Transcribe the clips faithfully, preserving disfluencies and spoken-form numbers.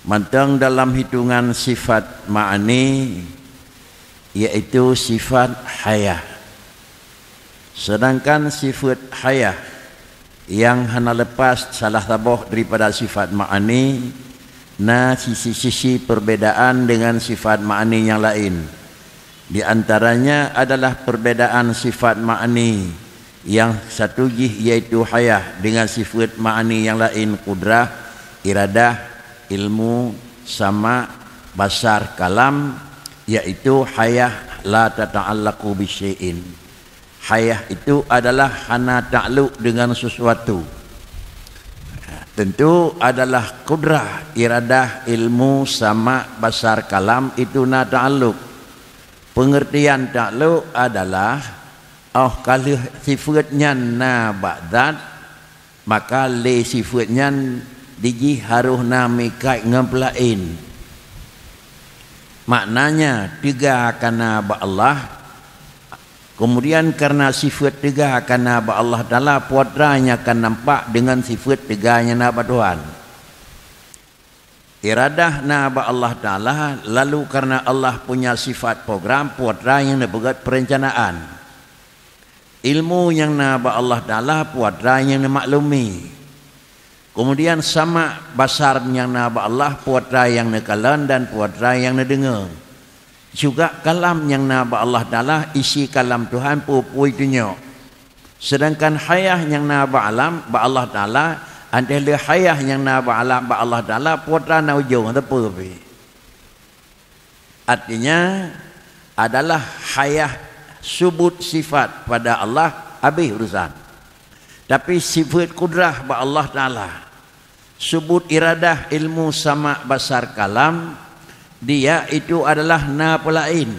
Mantong dalam hitungan sifat ma'ani, yaitu sifat hayah. Sedangkan sifat hayah nyang hana lepas salah saboh daripada sifat ma'ani, na sisi-sisi perbedaan dengan sifat ma'ani nyang laén. Di antaranya adalah perbedaan sifat ma'ani, nyang satu jih yaitu hayah, dengan sifat ma'ani nyang laén kudrah, iradah, ilmu, sama', basar, kalam, yaitu hayah la tata'allaqu bisyai'in. Hayah itu adalah hana takluk dengan sesuatu. Tentu adalah kudrah, iradah, ilmu, sama', basar, kalam itu na takluk. Pengertian takluk adalah, óh ka lheueh sifat nyan na bak zat, maka lé sifat nyan dijih harôh na meuikat ngon peulaén. Maknanya, teuga ka na bak Allah, kemudian kareuna sifat teuga ka na bak Allah Taala, peue atra nyang ka nampak deungon sifat teuga nyang na bak Tuhan. Iradah na bak Allah Taala, lalu kareuna Allah punya sifat program, peue atra nyang neupeugét peurencanaan. Ilmu nyang na bak Allah Taala, peue atra nyang neumaklumi. Kemudian sama' basar nyang na bak Allah, peue atra nyang neukalon dan peue atra nyang neudeungoe. Juga kalam nyang na bak Allah Taala, isi kalam Tuhan, peue-peue itunyok. Sedangkan hayah nyang na bak alam, bak Allah Taala, 'oh lheueh hayah nyang na bak alam, bak Allah Taala, peue atra na ujong, teupeu pih. Artinya, adalah hayah subut sifat pada Allah, habéh urusan. Tapi sifat kudrah bak Allah Taala, subut iradah, ilmu, sama', basar, kalam, dia itu adalah na peulaén.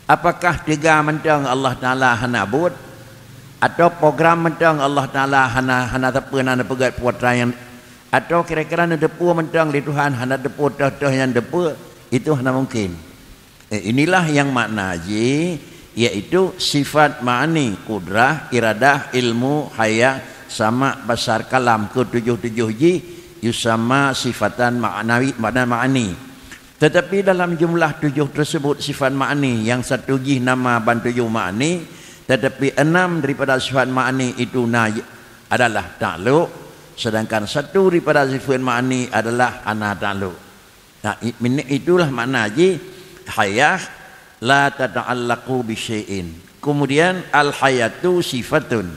Apakah teuga mantong Allah Taala hana buet? Atawa program mantong Allah Taala hana, hana sapeue na neupeugét peue atra nyang, atawa kira-kira neuteupeue mantong lé Tuhan hana teupeue toh-toh nyang teupeue? Itu hana mungkin. Eh, inilah nyang makna jih, yaitu sifat ma'ani, kudrah, iradah, ilmu, hayah, sama', basar, kalam, keutujoh-tujoh jih, yusamma sifatan ma'nawi, makna ma'ani. Tetapi dalam jumlah tujoh tersebut sifat ma'ani, nyang satu jih nama ban tujoh ma'ani, tetapi enam daripada sifat ma'ani itu na adalah takluk, sedangkan satu daripada sifat ma'ani adalah hana takluk. Nah, i-, min-, itulah makna jih, hayah la tata'allaqu bisyai'in. Kemudian, al-hayatu sifatun.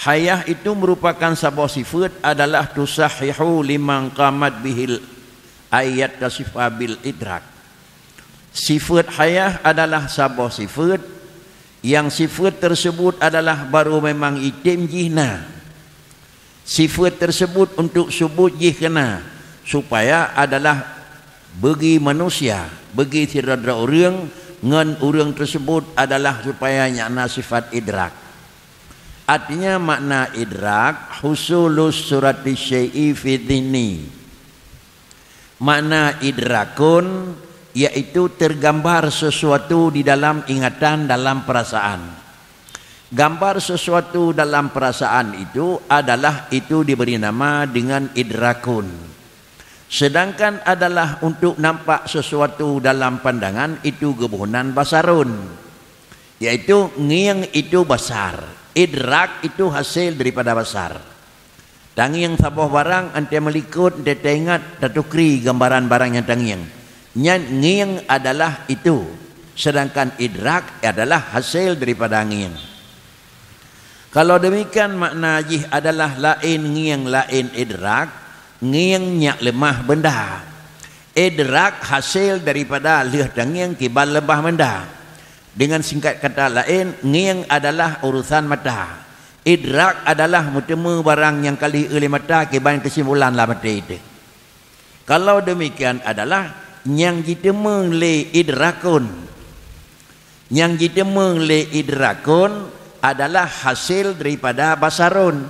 Hayah itu merupakan saboh sifat, adalah tusahhihu liman qamat bihil ayat tasifa bil idrak. Sifat hayah adalah saboh sifat, nyang sifat tersebut adalah baru memang item jih na. Sifat tersebut untuk subut jih keu na, supaya adalah bagi manusia, bagi sidroe-droe ureuëng, ngon ureuëng tersebut adalah supaya nyan na sifat idrak. Artinya makna idrak, husulus surati syai'i fi dhihni. Makna idrakun, yaitu tergambar sesuatu di dalam ingatan, dalam perasaan. Gambar sesuatu dalam perasaan itu adalah itu diberi nama dengan idrakun. Sedangkan adalah untuk nampak sesuatu dalam pandangan itu geuboh nan basarun, yaitu ngieng itu basar. Idrak itu hasil daripada basar. Tangieng saboh barang, 'oh teumelikot, 'oh teuingat, tatukri gambaran barang nyang tangieng. Nyan ngieng adalah itu, sedangkan idrak adalah hasil daripada ngieng. Kalau demikian, makna jih adalah laén ngieng, laén idrak, ngieng nyak leumah beunda. Idrak hasil daripada lheueh tangieng kiban leumah beunda. Dengan singkat kata laén, ngieng adalah urusan mata. Idrak adalah meuteumé barang nyang ka lheueh lé mata kiban keusimpulan lam até teuh. Kalau demikian adalah nyang jiteumé lé idrakun. Nyang jiteumé lé idrakun adalah hasil daripada basarun.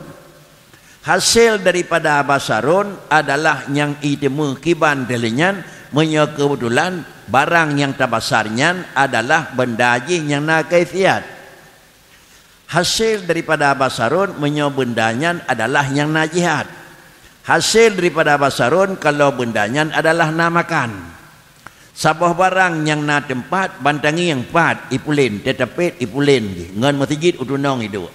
Hasil daripada basarun adalah nyang iteumé kiban teuh lé nyan, meunyoe keubeutulan barang nyang tabasar nyan adalah beunda jih nyang na kaifiat. Hasil daripada basarun meunyoe beunda nyan adalah nyang na jihat. Hasé daripada basarun kalau beunda nyan adalah na makan. Saboh barang nyang na teumpat ban tangieng pat ipulen, teutapét ipulen jih, ngon meuseujid u tunong iduek.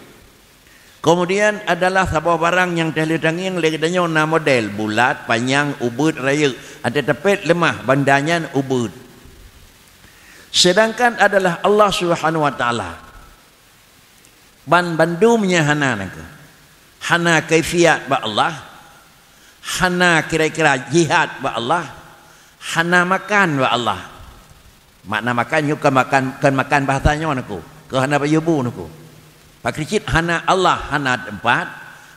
Keumudian adalah saboh barang nyang teuh lheueh tangieng lé geutanyoe na model, bulat, panyang, ubeut, rayeuk, teutapét leumah, beunda nyan ubeut. Seudangkan adalah Allah Subhanahu wa Taala. Ban bandum nyan hana nangkeuh. Hana kaifiat bak Allah, hana kira-kira jihad bak Allah, hana makan bak Allah. Makna makan nyoe kon makan, kon makan bahasa nyoe nangkeuh, keu hana pajoh bu nangkeuh. Pakri cit hana Allah hana teumpat,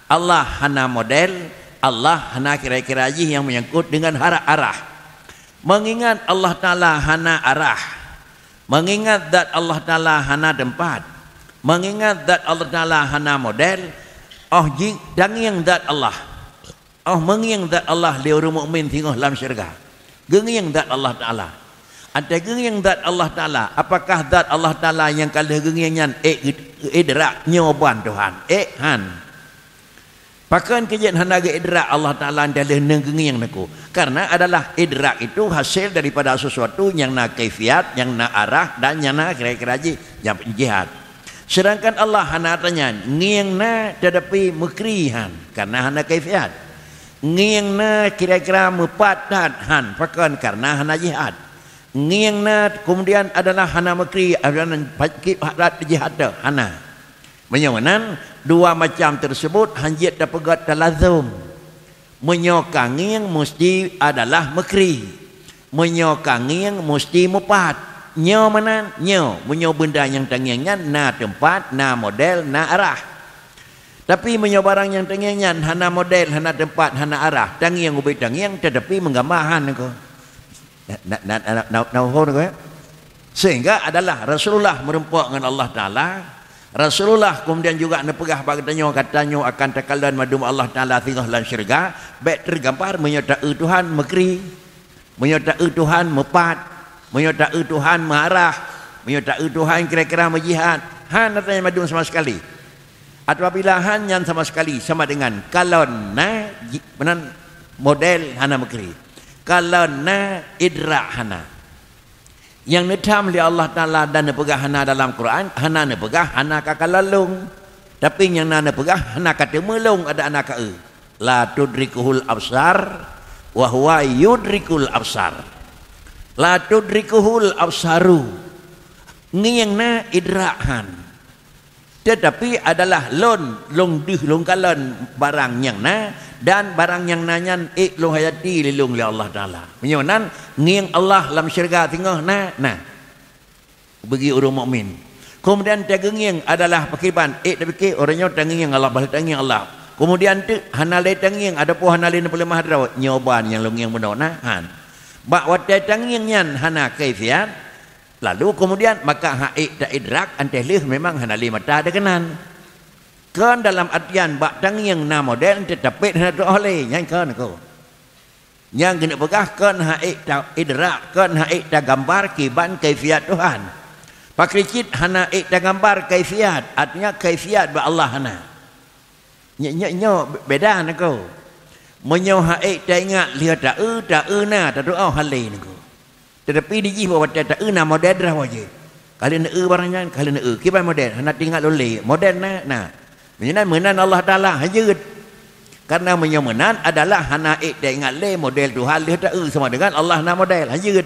Allah hana model, Allah hana kira-kira jih nyang meunyangkot deungon hara-, arah. Meungingat Allah Taala hana arah, meungingat zat Allah Taala hana teumpat, meungingat zat Allah Taala hana model, óh jih tangieng zat Allah, óh meungieng zat Allah lé ureuëng mukmin singoh lam syeuruga. Geungieng zat Allah Taala. Watée geungieng zat Allah Taala, apakah zat Allah Taala nyang ka lheueh geungieng nyan ék geu-, idrak nyoe ban Tuhan? Ék, han. Pakon keu jeuet hana geuidrak Allah Taala nyang lheueh neugeungieng nangkeuh? Karena adalah idrak itu hasil daripada sesuatu nyang na kaifiat, nyang na arah, dan nyang na kira-kira jih, nyang jihad. Sedangkan Allah hana atra nyan, ngieng na, tetapi meukri han, karena hana kaifiat. Ngieng na, kira-kira meupat that han, pakon, karena hana jihad. Ngieng na keumudian adalah hana meukri, adalah jihad teuh hana. Meunyoe meunan, dua macam teuseubot han jeuet tapeugét talazom. Meunyoe ka ngieng, musti adalah meukri. Meunyoe ka ngieng, musti meupat. Nyoe meunan, nyoe. Meunyoe beunda nyang tangieng nyan na teumpat, na model, na arah. Tapi meunyoe barang nyang tangieng nyan hana model, hana teumpat, hana arah, tangieng ubit tangieng, tetapi meugamba han nangkeuh. Na, na, na, na, na, na, na, na, Sehingga adalah Rasulullah meurumpok ngon Allah Taala. Rasulullah keumudian juga neupeugah bak geutanyoe, gata nyoe akan takalon mandum Allah Taala singoh lam syeuruga, bék teugambar meunyoe ta-eu Tuhan meukri, meunyoe ta-eu Tuhan meupat, meunyoe ta-eu Tuhan meuarah, meunyoe ta-eu Tuhan kira-kira meujihad. Hana tanyan mandum sama sekali. Apabila han nyan sama sekali sama dengan kalon na ji-, meunan model hana meukri. Kalon na idrak hana. Nyang neutham lé Allah Taala dan neupeugah hana dalam Quran, hana neupeugah hana ka kalon lôn. Tapi nyang na neupeugah hana ka teumé lôn adak hana ka eu. La tudrikuhul absar, wa huwa yudrikul absar. La tudrikuhul absaru. Ngieng na idrak han. Tetapi adalah lôn, lôn deuh lôn kalon barang nyang na, dan barang nyang na nyan ék lôn hayati lé lôn lé Allah Taala. Meunyoe nan, ngieng Allah lam syeuruga singoh na, na. Bagi ureuëng mukmin. Keumudian tageungieng adalah pakriban, ék tapike ureuëng nyoe tangieng Allah, bah tangieng Allah. Keumudian teuk hana lé tangieng, ataupun hana lé neupeuleumah droe, nyoe ban nyang lôn ngieng bunoe na, han. Bak watée tangieng nyan hana kaifiat, lalu keumudian maka han ék ta-idrak, 'an teuh lheueh memang hana lé mata deukeunan. Kon dalam artian bak tangieng na model, 'an teuh tapét hana teuoh lé, nyan kon nangkeuh. Nyang geuneuk peugah kon han ék ta-idrak, kon han ék tagambar kiban kaifiat Tuhan. Pakri cit hana ék tagambar kaifiat, artinya kaifiat bak Allah hana. Nyoe, nyoe, nyoe beda nangkeuh. Meunyoe han ék taingat lheueh ta-eu, ta-eu na, tatuoh hana lé nangkeuh. Tetapi di jih bak watée ta-eu na model droe jih. Ka lheueh neueu barang nyan, ka lheueh neueu. Kiban model, hana teuingat lôn lé. Model na, na. Meunyoe nan meunan Allah Taala, han jeuet. Karena meunyoe meunan adalah hana ék taingat lé model Tuhan lheueh ta-eu sama dengan Allah na model, han jeuet.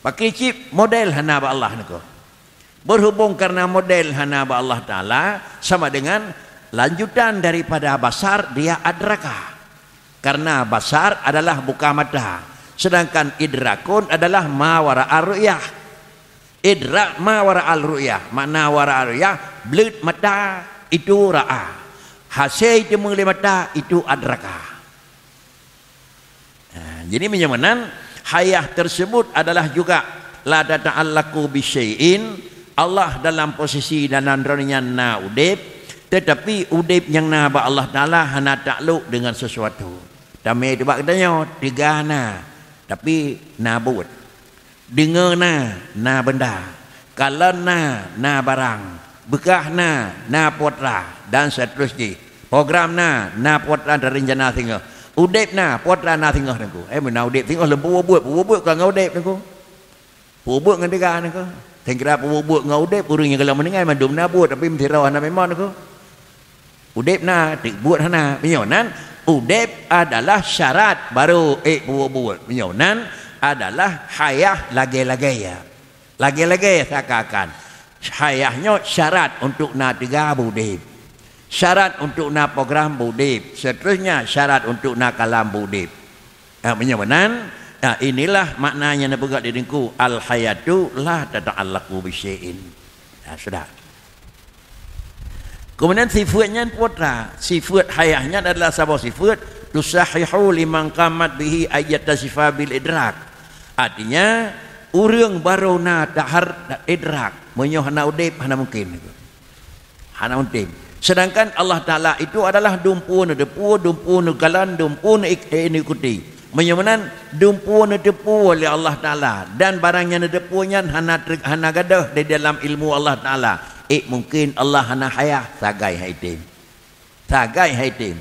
Pakri cit model hana bak Allah nangkeuh. Berhubung karena model hana bak Allah Taala, sama dengan lanjutan daripada basar dia adraka. Karena basar adalah buka mata, sedangkan idrakun adalah ma wara'ar ru'yah. Idrak ma wara'ar ru'yah, makna wara'ar ru'yah, bleuet mata itu ra'a. Hasé teumé lé mata itu adraka. Nah, jadi meunyoe meunan, hayah tersebut adalah juga la tata'allaqu bisyai'in, Allah dalam posisi dalam droe nyan na udeb, tetapi udeb nyang na bak Allah Taala hana taklok dengan sesuatu. Tamé teuh bak geutanyoe, teuga na, tapi na buet. Deungoe na, na beunda. Kalon na, na barang. Beukah na, na putra, dan seterusnya. Program na, na putra dan rencana singoh. Udeb na, peue atra na singoh Teungku. Eh, meuna udeb singoh lom peue buet, peue buet ka ngon udeb Teungku. Peue buet ngon teuga Teungku. Seugira peue buet ngon udeb, ureuëng nyang gohlom meuninggai mandum na buet, tapi meusidroe hana meunan Teungku. Udeb na, teuk buet hana. Meunyoe nan, udeb adalah syarat baru ék peue buet. Meunyoe nan adalah hayah lagée-lagée ya. Lagée-lagée seakan-akan hayah nyoe syarat untuk na teuga beudeb, syarat untuk na program beudeb, seterusnya syarat untuk na kalam beudeb. Ha, meunyoe meunan, ha, inilah makna nyang neupeugah di Teungku, al-hayatu la tata'allaqu bi syai'in. Ha, sudah. Keumudian sifeuet nyan peue atra, sifeuet hayah nyan adalah saboh sifeuet tusahhihu liman qamat bihi ayyata sifa bil idrak. Artinya, ureuëng barô na tahar idrak, meunyoe hana udeb hana mungken. Hana mungken. Sedangkan Allah Taala itu adalah dumpeue neuteupeue, dumpeue neukalon, dumpeue neuik-, eh, neuikuti. Meunyoe meunan, dumpeue neuteupeue lé Allah Taala, dan barang nyang neuteupeue nyan hana ter-, hana gadôh di dalam ilmu Allah Taala. Eh, mungken Allah hana hayah, sagai hai tem. Sagai hai tem.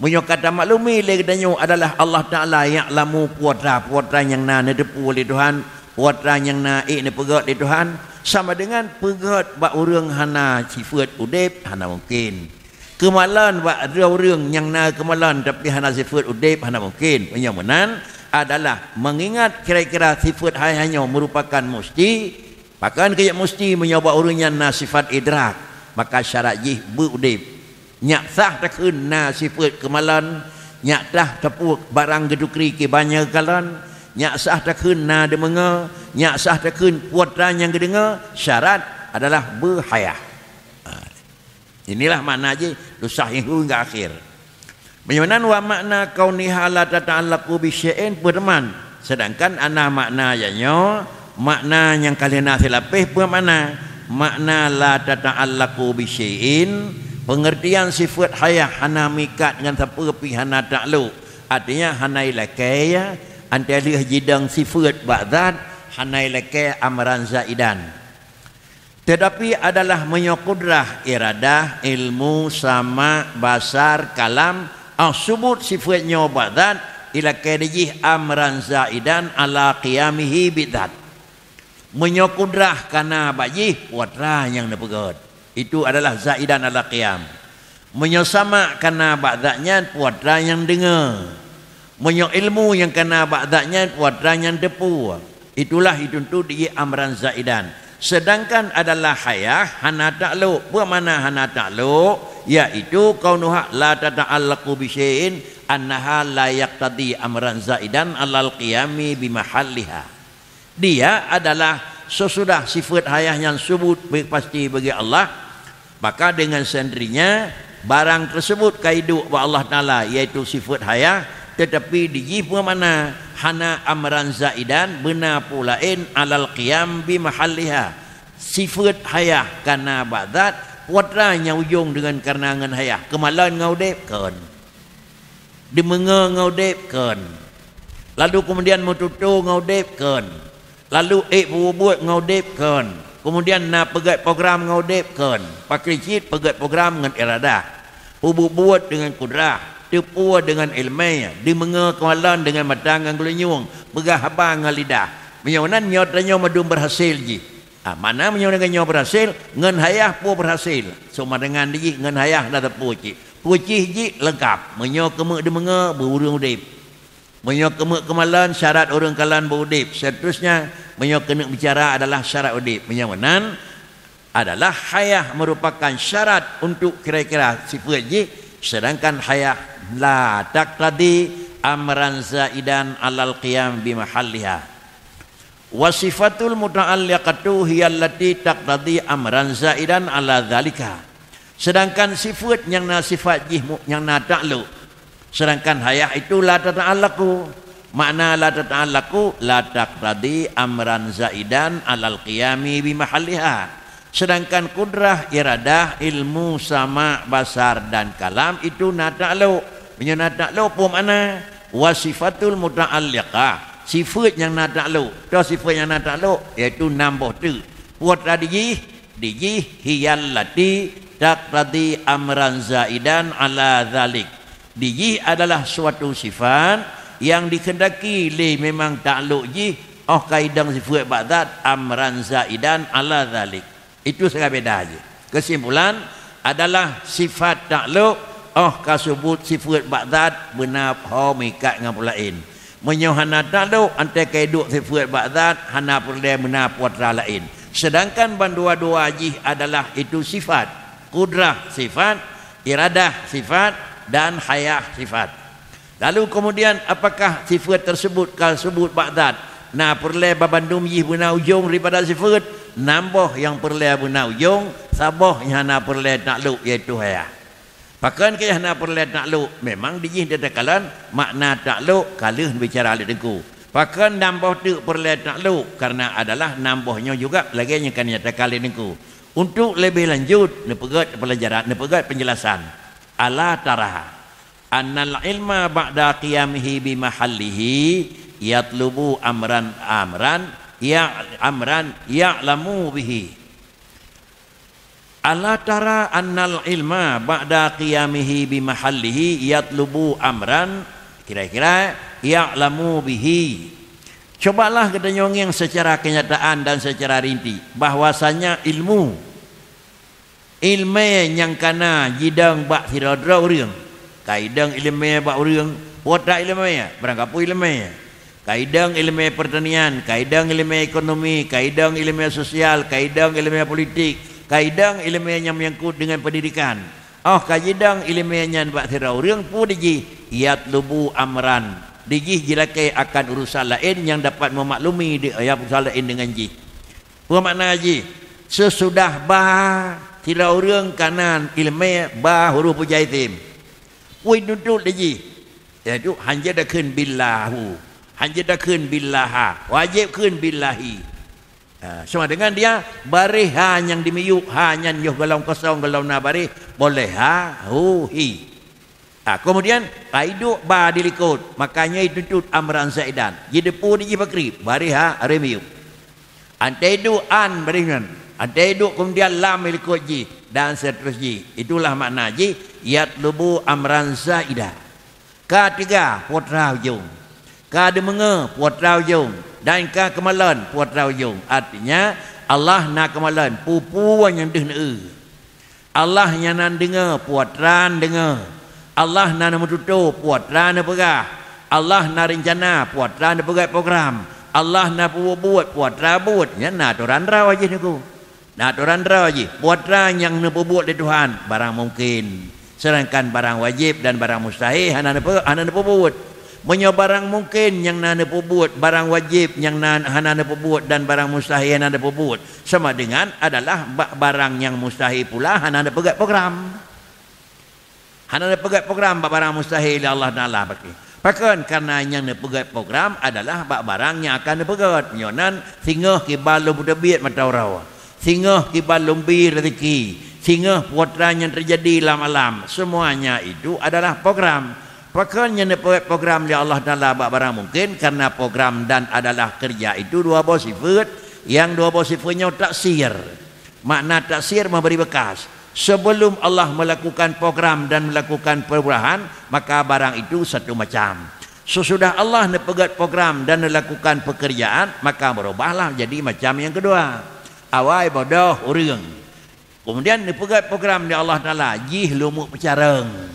Meunyoe ka tamaklumi lé geutanyoe adalah Allah Taala ya'lamu peue atra-peue atra nyang na neuteupeue lé Tuhan, peue atra nyang na ék neupeugét lé Tuhan, sama deungon peugét bak ureuëng hana sifeuet udeb, hana mungken. Keumalon bak droe ureuëng nyang na keumalon tapi hana sifeuet udeb, hana mungken. Meunyoe meunan adalah meungingat kira-kira sifeuet hai nyoe meurupakan musti, pakon keu jak musti meunyoe bak ureuëng nyan na sifat idrak, maka syarat jih beu udeb. Nyak sah takheun na sifeuet keumalon, nyak sah tapeuet barang geutukri kiban nyang geukalon, nyak sah takheun na deumeungoe, nyak sah takheun peue atra nyang geudeungoe, syarat adalah beuhayah. Ha. Inilah makna jih tusahhihu hingga akhir. Meunyoe nan wa makna kauniha la tata'allaqu bi syai'in peue teuma. Sedangkan ana makna nyan nyoe, makna nyang ka lheueh na silapeh peue makna? Makna la tata'allaqu bi syai'in, pengertian sifeuet hayah hana meuikat ngon sapeue pih hana taklok. Artinya hana ilakée, ya, antai lheueh jidong sifeuet bak zat, hana ilakée amran zaidan. Teutapi adalah meunyoe kudrah, iradah, ilmu, sama, basar, kalam, ah, subut sifeuet nyoe bak zat, ilakée di jih amran zaidan ala qiyamihi bidzat. Meunyoe kudrah kana bak jih, peue atra nyang neupeugét. Itu adalah zaidan ala qiyam. Meunyoe sama kana bak zat nyan, peue atra nyang deungoe. Meunyoe ilmu nyang kana bak zat nyan, peue atra nyang teupeue. Itulah ituntut di amran zaidan. Sedangkan adalah hayah hana taklok. Peue makna hana taklok? Yaitu kaunuha la tata'allaqu bi syai'in annaha la yaqtadi amran zaidan alal qiyami bi mahalliha. Dia adalah sesudah sifeuet hayah nyan subut pasti bagi Allah, maka dengan sendirinya barang tersebut ka iduek bak Allah Taala, yaitu sifeuet hayah, tetapi di jih peue makna hana amran zaidan, beuna peue laén alal qiyam bi mahalliha. Sifeuet hayah kana bak zat, peue atra nyang ujong deungon karena ngon hayah, keumalon ngon udeb kon. Deumeungoe ngon udeb kon. Lalu keumudian meututoe ngon udeb kon. Lalu ék peubuet ngon udeb kon. Keumudian na peugét program ngon udeb kon. Pakri cit peugét program ngon iradah. Peubuet deungon kudrah, teupeue deungon iéleumé, deumeungoe keumalon deungon mata ngon geulinyueng, peugah haba ngon lidah. Meunyoe nan nyoe tanyoe mandum beurhasil jih. Ah, makna meunyoe lagée nyoe beurhasil, ngon hayah peue beurhasil. Seumadangan di jih ngon hayah na teupeue cit. Pucih jih leungkap. Meunyoe keumeuk deumeungoe, beu ureuëng udeb. Meunyoe keumeuk keumalon, syarat ureuëng kalon beu udeb. Seterusnya, meunyoe keuneuk bicara adalah syarat udeb. Meunyoe meunan adalah hayah merupakan syarat untuk kira-kira sifeuet jih, sedangkan hayah la taqtadi amran zaidan alal qiyam bi mahalliha. Wa sifatul muta'alliqatu hiya allati taqtadi amran zaidan ala dzalika. Sedangkan sifeuet nyang na sifat jih mu-, nyang na taklok. Sedangkan hayah itu la tata'allaqu. Makna la tata'allaqu, la taqtadi amran zaidan alal qiyami bi mahalliha. Sedangkan kudrah, iradah, ilmu, sama, basar, dan kalam itu na taklok. Meunyoe na taklok, peue makna? Wa sifatul muta'alliqah, sifeuet nyang na taklok. Toh sifeuet nyang na taklok, yaitu nam boh teuk. Peue atra di jih? Di jih, hiyal lati taqtadi amran zaidan ala dzalik. Di jih adalah suatu sifat nyang dikehendaki lé memang taklok jih óh ka idong sifeuet bak zat amran zaidan ala zalik. Itu sagai beda jih. Keusimpulan adalah sifat taklok óh ka subut sifeuet bak zat beuna ho meuikat ngon peue laén. Meunyoe hana taklok, antai ka iduek sifeuet bak zat, hana peureulée beuna putra laén. Seudangkan bandua-dua jih adalah itu sifat, kudrah sifat, iradah sifat, dan hayah sifat. Lalu keumudian, apakah sifeuet teusebut ka subut bak zat na peureulée babandum jih beuna ujong daripada sifeuet? Nam boh nyang peureulée beuna ujong, saboh nyang hana peureulée taklok, yaitu hayah. Pakon keuh hana peureulée taklok? Memang di jih teukalon makna taklok ka lheueh bicara lé Teungku. Pakon nam boh teuk peureulée taklok? Karena adalah nam boh nyoe juga lagée nyang ka nyatakan lé Teungku. Untuk leubeh lanjut, neupeugét peulajaran, neupeugét penjelasan. Ala tara annal ilma ba'da qiyamihi bi mahallihi yatlubu amran, amran, ya, amran ya'lamu bihi. Ala tara annal ilma ba'da qiyamihi bi mahallihi yatlubu amran, kira-kira, ya'lamu bihi. Cobalah geutanyoe ngieng secara kenyataan dan secara rinci bahwasanya ilmu, ileumé nyang kana jidong bak sidroe-droe ureuëng. Ka idong ileumé bak ureuëng, peue that ileumé, barangkapeue ileumé. Ka idong ileumé peurtanian, ka idong ileumé ekonomi, ka idong ileumé sosial, ka idong ileumé politik, ka idong ileumé nyang meunyangkot deungon pendidikan. Óh ka jidong ileumé nyan bak sidroe ureuëng, peue di jih? Yatlubu amran. Di jih jilakée akan urusan laén nyang dapat meumaklumi di, ya, urusan laén deungon jih. Peue makna jih? Seusudah ba, sidroe ureuëng kana ileumé ba huruf hijai isim. Peue ituntot lé jih? Yaitu hanjeuet takheun billahu, hanjeuet takheun billaha, wajéb kheun billahi. Ha, sama dengan dia baréh ha nyang dimiyueb, ha nyan yoh gohlom kosong, gohlom na baréh, boleh ha, hu, hi. Ha, keumudian, ka iduek ba di likot, makanya ituntot amran zaidan. Jiteupeue di jih pakri, baréh ha, aré miyueb. Antai duek an baréh nyan, antai duek keumudian lam i likot jih, dan seuterus jih. Itulah makna jih, yatlubu amran zaida. Ka teuga, putra ujong. Ka deumeungoe, putra ujong. Dan ka keumalon, putra ujong. Artinya, Allah na keumalon, peue-peue nyang deuh neueu. Allah nyang na neudeungoe, putra neudeungoe. Allah na neumeututoe, putra neupeugah. Allah na reuncana, putra neupeugét program. Allah na peubuet-buet, putra buet. Nyan na atoran droe jih Teungku. Na atoran droe jih. Putra nyang neupeubuet lé Tuhan, barang mungken. Sedangkan barang wajéb dan barang mustahé hana neupe-, hana neupeubuet. Meunyoe barang mungken nyang na neupeubuet, barang wajéb nyang na, hana neupeubuet, dan barang mustahé hana neupeubuet, sama dengan adalah bak barang nyang mustahé pula hana neupeugét program. Hana neupeugét program bak barang mustahé lé Allah Taala, pakon? Pakon? Karena nyang neupeugét program adalah bak barang nyang akan neupeugét. Nyoe nan singoh kiban lôn peuteubiet mata uroe, singoh kiban lôn bi rezeki, singoh putra nyang teujadi lam alam, semuanya itu adalah program. Pakon nyang neupeugét program lé Allah Taala bak barang mungken? Karena program dan adalah kerja itu dua boh sifeuet, nyang dua boh sifeuet nyoe taksir. Makna taksir, memberi bekas. Sebelum Allah melakukan program dan melakukan perubahan, maka barang itu satu macam. Sesudah Allah neupeugét program dan neulakukan pekerjaan, maka berubahlah jadi macam yang kedua. Awai bodoh ureuëng. Kemudian neupeugét program di Allah Taala, jih lumuek peucarong.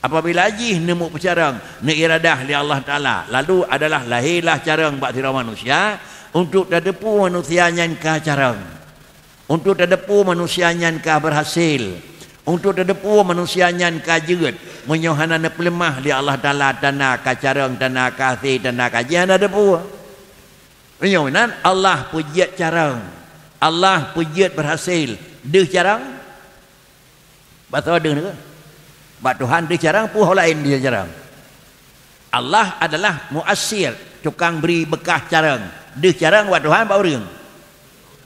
Apabila jih neumuek peucarong, neuiradah lé Allah Taala, lalu adalah lahirlah carong bak sidroe manusia, untuk tateupeue manusia nyan ka carong. Untuk tateupeue manusia nyan ka berhasil, untuk tateupeue manusia nyan ka jeuet, meunyoe hana neupeuleumah lé Allah Taala, tanda ka carong, tanda ka hasé, tanda ka jih hana teupeue. Meunyoe nan Allah peujeuet carong, Allah peujeuet berhasil, deuh carong? Bak soe deuh nyoe? Bak Tuhan deuh carong, peue ho laén deuh carong? Allah adalah muasir, tukang beri bekas carong. Deuh carong bak Tuhan, bak ureuëng?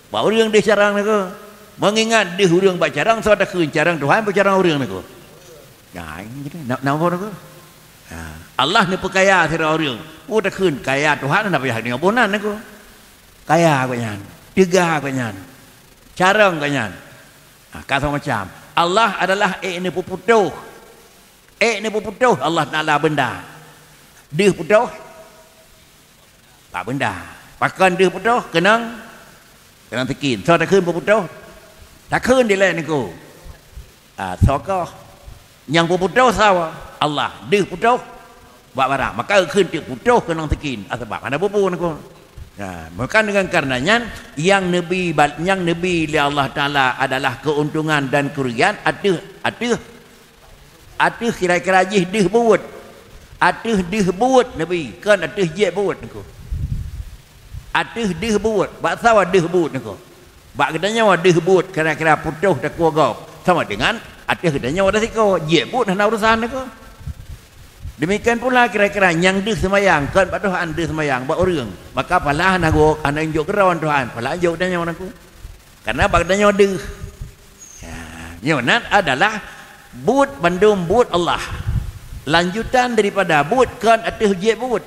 Bak ureuëng deuh carong nyoe. Meungingat deuh ureuëng bak carong, soe takheun carong Tuhan, bak carong ureuëng nyoe? Nah, ini kita, na, na apa nyoe? Ha, Allah neupeukaya sidroe ureuëng. Oh, takheun kaya Tuhan, na payah nyoe boh nan nyoe. Kaya gobnyan, teuga gobnyan, carong gobnyan. Ha, ka sama macam. Allah adalah ék neupeuputôh. Ék neupeuputôh Allah Taala beunda. Deuh putôh bak beunda. Pakon deuh putôh? Keunong, keunong sikin. Soe takheun peuputôh? Takheun dilèe niko. Ah, soe keuh nyang peuputôh? Soe? Allah. Deuh putôh bak barang. Maka geukheun teuk putôh keunong sikin. Ah, sabab hana peue-peue niko. Nah, maka dengan karena nyan, nyang neubi bal-, nyang neubi lé Allah Taala adalah keuntungan dan kerugian ateueh, ateueh Ateueh kira-kira jih deuh buet. Ateueh deuh buet neubi, kon ateueh jieb buet niko. Ateueh deuh buet, bak sawa deuh buet niko. Bak geutanyoe deuh buet kira-kira putôh takue gob, sama dengan ateueh geutanyoe dah siko, jieb buet hana urusan niko. Demikian pula kira-kira nyang deuh seumayang, kon bak Tuhan deuh seumayang, bak ureuëng. Maka pahala hana gok, hana jok keudroe Tuhan, pahala jok geutanyoe niko. Karena bak geutanyoe deuh. Ya, nyoe nan adalah buet bandum buet Allah. Lanjutan daripada buet kon ateueh jieb buet.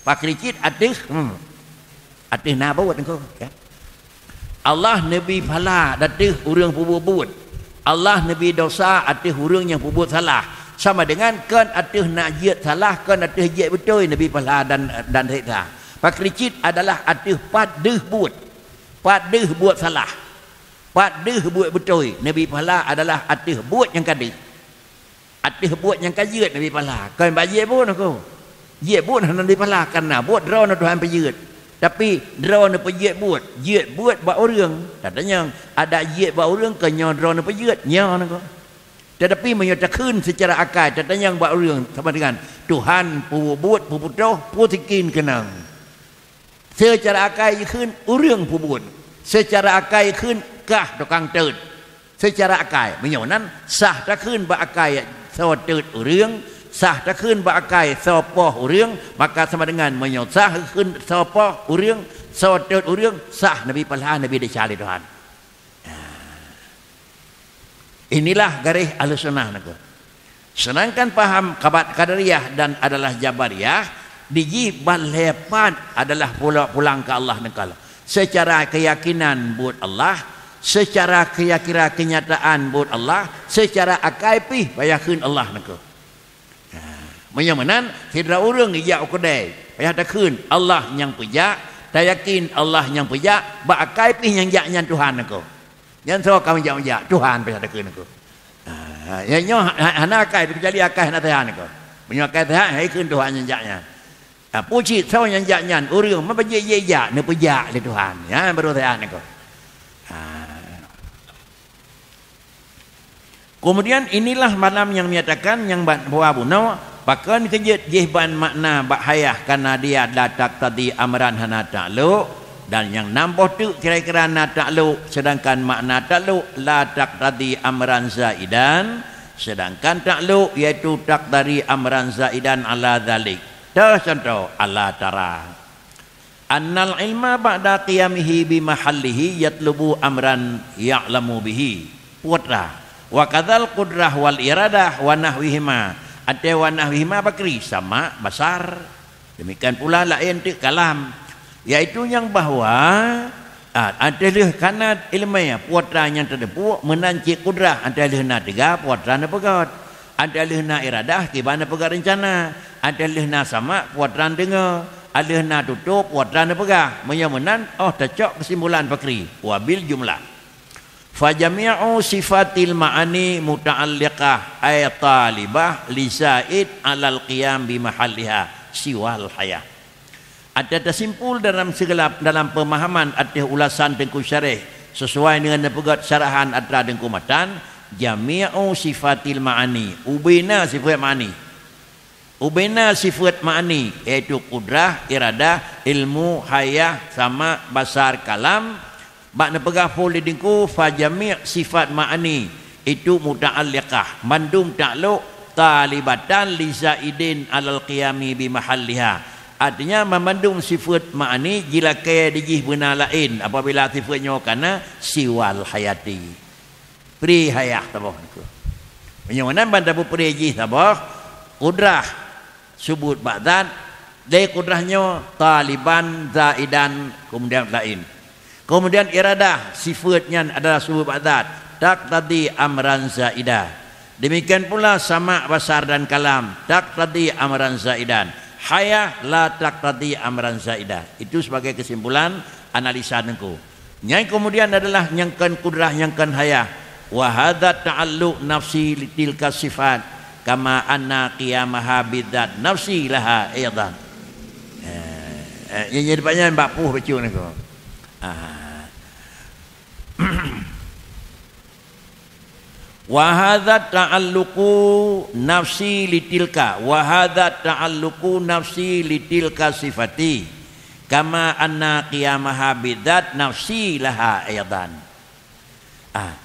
Pakri cit ateueh, hmm, ateueh na buet niko, ya. Allah neubi pahala ateueh ureuëng peubuet buet. Allah neubi dosa ateueh ureuëng nyang peubuet salah. Sama dengan kon ateueh na jeuet salah, kon ateueh jieb beutôi neubi pahala dan, dan siksa. Pakri cit adalah ateueh pat deuh buet. Pat deuh buet salah, pat deuh buet beutôi, neubi pahala adalah ateueh buet nyang ka deuh. Ateueh buet nyang ka jeuet neubi pahala. Kon bak jieb buet niko. Jieb buet hana neubi pahala, karena buet droeneuh Tuhan peujeuet. Tapi droeneuh peujeuet buet, jeuet buet bak ureuëng. Tatanyong, adak jeuet bak ureuëng, kon nyoe droeneuh peujeuet, nyoe niko. Tetapi meunyoe takheun seucara akai, tatanyong bak ureuëng, sama dengan Tuhan peubuet buet, peuputôh, peue sikin keunong. Seucara akai jikheun ureuëng peubuet. Seucara akai jikheun kah tukang teuet. Seucara akai, meunyoe nan sah takheun bak akai soe teuet ureuëng, sah takheun bak akai soe poh ureuëng, maka sama dengan meunyoe sah kheun soe poh ureuëng, soe teuet ureuëng, sah neubi pahala, neubi desya lé Tuhan. Inilah garéh Ahlussunnah niko. Sedangkan paham kabat Qadariyah dan adalah Jabariyah, dijih ban lhée pat adalah pulo-, pulang keu Allah niko. Seucara keuyakinan buet Allah, seucara keuyakinan keunyataan buet Allah, seucara akai pih payah kheun Allah niko. Nah, meunyoe meunan, sidroe ureuëng jijak u keudè, payah takheun Allah nyang peujak, tayakin Allah nyang peujak, bak akai pih nyang jak nyan Tuhan niko. Nyan soe ka meujak-meujak, Tuhan payah takheun niko. Ah, ya, nyoe ha-, ha-, hana akai, kecuali akai hana seuhat niko. Meunyoe akai seuhat, hai kheun Tuhan nyang jak nyan. Ah, peue cit soe nyang jak nyan, ureuëng ma bajik jijak, neupeujak lé Tuhan. Nyan baru seuhat niko. Ah. Kemudian inilah malam nyang menyatakan nyang ban dua bunoe, pakon keu jeuet jih ban makna bak hayah, karena dia la taqtadi amran hana taklok, dan nyang nam boh teuk kira-kira na taklok, sedangkan makna taklok la taqtadi amran zaidan, sedangkan taklok yaitu taqtadi amran zaidan ala dzalik. Toh contoh, ala tara. Annal ilma ba'da qiyamihi bi mahallihi yatlubu amran ya'lamu bihi. Putra. Wa kadzal qudrah wal iradah wa nahwihima. Ateueh wa nahwihima pakri, sama, basar. Demikian pula laén teuk kalam. Yaitu nyang bahwa, ah, ateueh lheueh kanat ileumèe putra nyang teuteupue meunan cit qudrah, ateueh lheueh na teuga putra neupeugöt. Ateueh lheueh na iradah, kiban neupeugah reuncana. Ateueh lheueh na sama, putra deungoe. Ateueh lheueh na tutoe, putra neupeugah. Meunyoe meunan, oh tacok keusimpulan pakri. Wabil jumlah. Fa jami'u sifatil ma'ani muta'alliqah, ay talibah li zaid alal qiyam bi mahalliha siwal hayah. Ata tasimpul dalam segala, dalam pemahaman ateueh ulasan Teungku Syareh, sesuai dengan neupeugöt syarahan atra Teungku Matan, jami'u sifatil ma'ani, ubena sifat ma'ani. Ubena sifat ma'ani, yaitu qudrah, iradah, ilmu, hayah, sama, basar, kalam, Bak neupeugah phôn lé Teungku, fa jami' sifat ma'ani itu muta'alliqah, mandum taklok, talibatan li zaidin alal qiyami bi mahalliha. Artinya, mandum sifat ma'ani jilakée dijih beuna laén apabila sifat nyoe kana siwal hayati. Pri hayah saboh Teungku. Meunyoe meunan ban tapeupré jih saboh, qudrah subut bak zat, lé qudrah nyoe taliban zaidan, keumudian laén. Keumudian iradah, sifat nyan adalah subut bak zat, taqtadi amran zaida. Demikian pula sama', basar dan kalam taqtadi amran zaidan. Hayah la taqtadi amran zaidah. Itu sebagai kesimpulan analisa Teungku. Nyang kemudian adalah nyang kon kudrah, nyang kon hayah. Wa hadza ta'alluq nafsi litilka sifat kama anna qiyamaha bidzat nafsi laha aidan. Eh, eh, nyan, nyan, nyan bak puh bacut Teungku. Ah. Wa hadza ta'alluqu nafsi litilka, wa hadza ta'alluqu nafsi litilka sifati, kama anna qiyamaha bidzat nafsi laha aidan. Ah.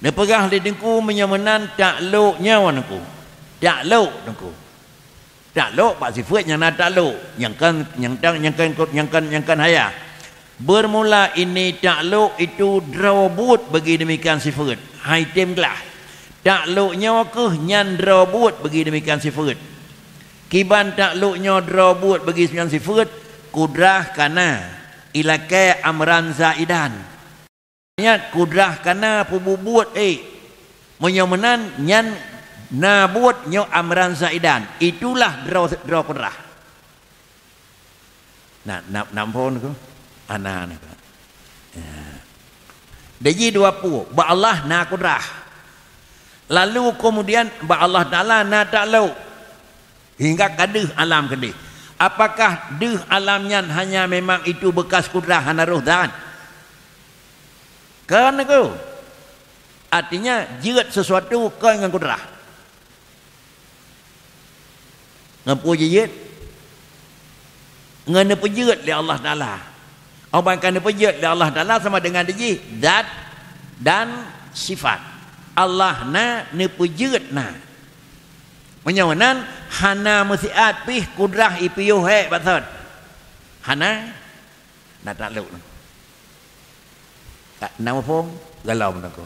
Neupeugah lé Teungku meunyoe meunan taklok nyoe Teungku. Taklok Teungku. Taklok bak sifeuet nyang na taklok, nyang kon, nyang tang, nyang kon, nyang kon, nyang kon hayah. Beurmula ini taklok itu droe buet bagi demikian sifeuet, hai tem glah. Taklok nyoe kheueh nyan droe buet bagi demikian sifeuet. Kiban taklok nyoe droe buet bagi demikian sifeuet, kudrah ka na, ilakée amran zaidan. Nyan kudrah ka na peubuet-buet, eh. Meunyoe meunan, nyan na buet nyoe amran zaidan. Itulah droe, droe kudrah. Na, na, na phon Teungku? Hana Teungku. Ya. Jadi dua peue, bak Allah na kudrah. Lalu kemudian bak Allah Taala na taklok. Hingga ka deuh alam keudeh. Apakah deuh alam nyan hanya memang itu bekas kudrah hana roh zat? Kon Teungku. Artinya, jeuet sesuatu kon ngon kudrah. Ngon peue jijeuet? Ngon neupeujeuet lé Allah Taala. Óh ban ka neupeujeuet lé Allah Taala sama dengan jih zat dan sifat. Allah na, neupeujeuet na. Meunyoe nan, hana meusiat pih kudrah ipiôh hék bak thon. Hana, na taklok Teungku. Ka na muphom? Golom Teungku.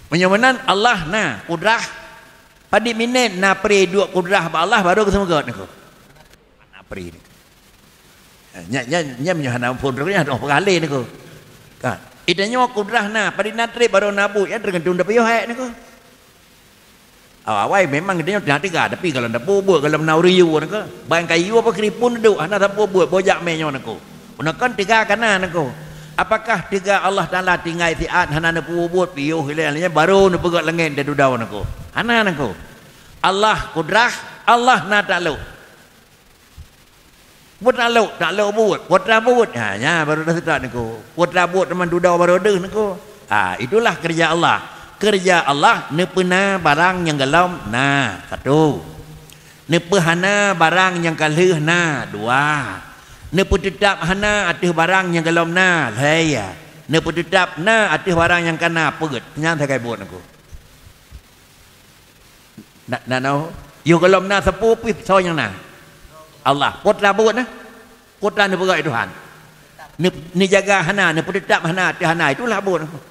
Meunyoe meunan, Allah na kudrah, padit minét na pri duek kudrah bak Allah baru geuseumeugöt Teungku. Na pri Teungku. Nya, nya, nya meunyoe hana muphom Teungku, nya dong peugalé Teungku. Ka. Ita nyoe kudrah na, padit na treb baru na buet, nyan teugantung dapeuyoh hék Teungku. Awai memang geutanyoe teuga, tapi gohlom tapeubuet, gohlom na ureueng yue Teungku. Ban ka yue pakri pun duek, hana tapeubuet, bojak mé nyoe Teungku. Meunan kon teuga ka na Teungku. Apakah teuga Allah Taala tinggai siat hana neupeubuet piôh ilée nyan baru neupeugöt langét dan dudoe Teungku? Hana Teungku. Allah kudrah, Allah na taklok. Buet taklok, taklok buet, kuatra buet. Ha, nya baru dah seutôt Teungku. Kuatra buet teuma dudoe baru deuh Teungku. Ha, itulah kerja Allah. Kerja Allah neupeuna barang nyang gohlom na, satu. Neupeuhana barang nyang ka lheueh na, dua. Neupeuteutap hana ateueh barang nyang gohlom na, lhée. Neupeuteutap na ateueh barang nyang ka na, peuet. Nyan sagai buet Teungku. Na, na, na, yoh gohlom na sapeue pih soe nyang na? Allah. Kuatra buet na? Kuatra neupeugöt Tuhan. Ne, neujaga hana, neupeuteutap hana, ateueh hana, itulah buet Teungku.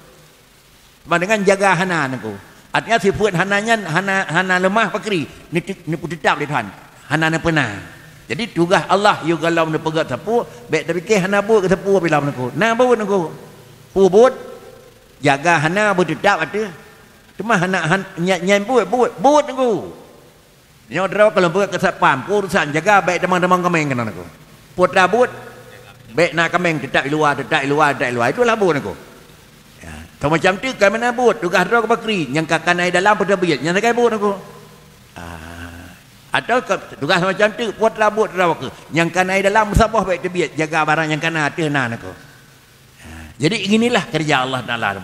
Sama dengan jaga hana Teungku. Artinya sifeuet hana nyan hana, hana leumah pakri, neuti, neupeuteutap lé Tuhan. Hana neupeuna. Jadi tugaih Allah yoh gohlom neupeugöt sapeue, bék tapike hana buet keu sapeue bilom Teungku. Na buet Teungku. Peue buet? Jaga hana beuteutap ateueh. Teuma hana, han, nya, nyan buet, buet, buet Teungku. Nyoe droe ka lôn peugah keu satpam, peue urusan jaga bék tamong-tamong kaméng keunan Teungku. Peue tabuet? Bék na kaméng teutap i luwa, teutap i luwa, teutap i luwa. Itulah buet Teungku. Ya, macam teuk ka meunan buet, tugaih droe keu pakri, nyang ka kana i dalam peuteubiet, nyan sagai buet Teungku. Ah. Atawa ka tugaih macam teuk, peue tabuet droe keu, nyang kana i dalam meusaboh bék teubiet, jaga barang nyang kana ateueh na Teungku. Jadi, inilah kerja Allah Taala.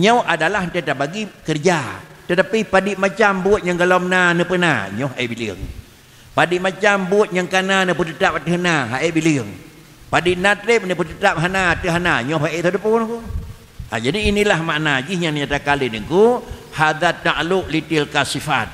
Nyoe adalah teutabagi kerja. Tetapi padit macam buet nyang gohlom na neupeuna, nyoe hai bileueng. Padit macam buet nyang kana neupeuteutap ateueh na, hai bileueng. Padit na treb neupeuteutap hana ateueh hana, nyoe hai teudeupeu Teungku. Ha, jadi inilah makna jih nyang nyatakan lé Teungku, hadzat ta'alluq litilka sifat.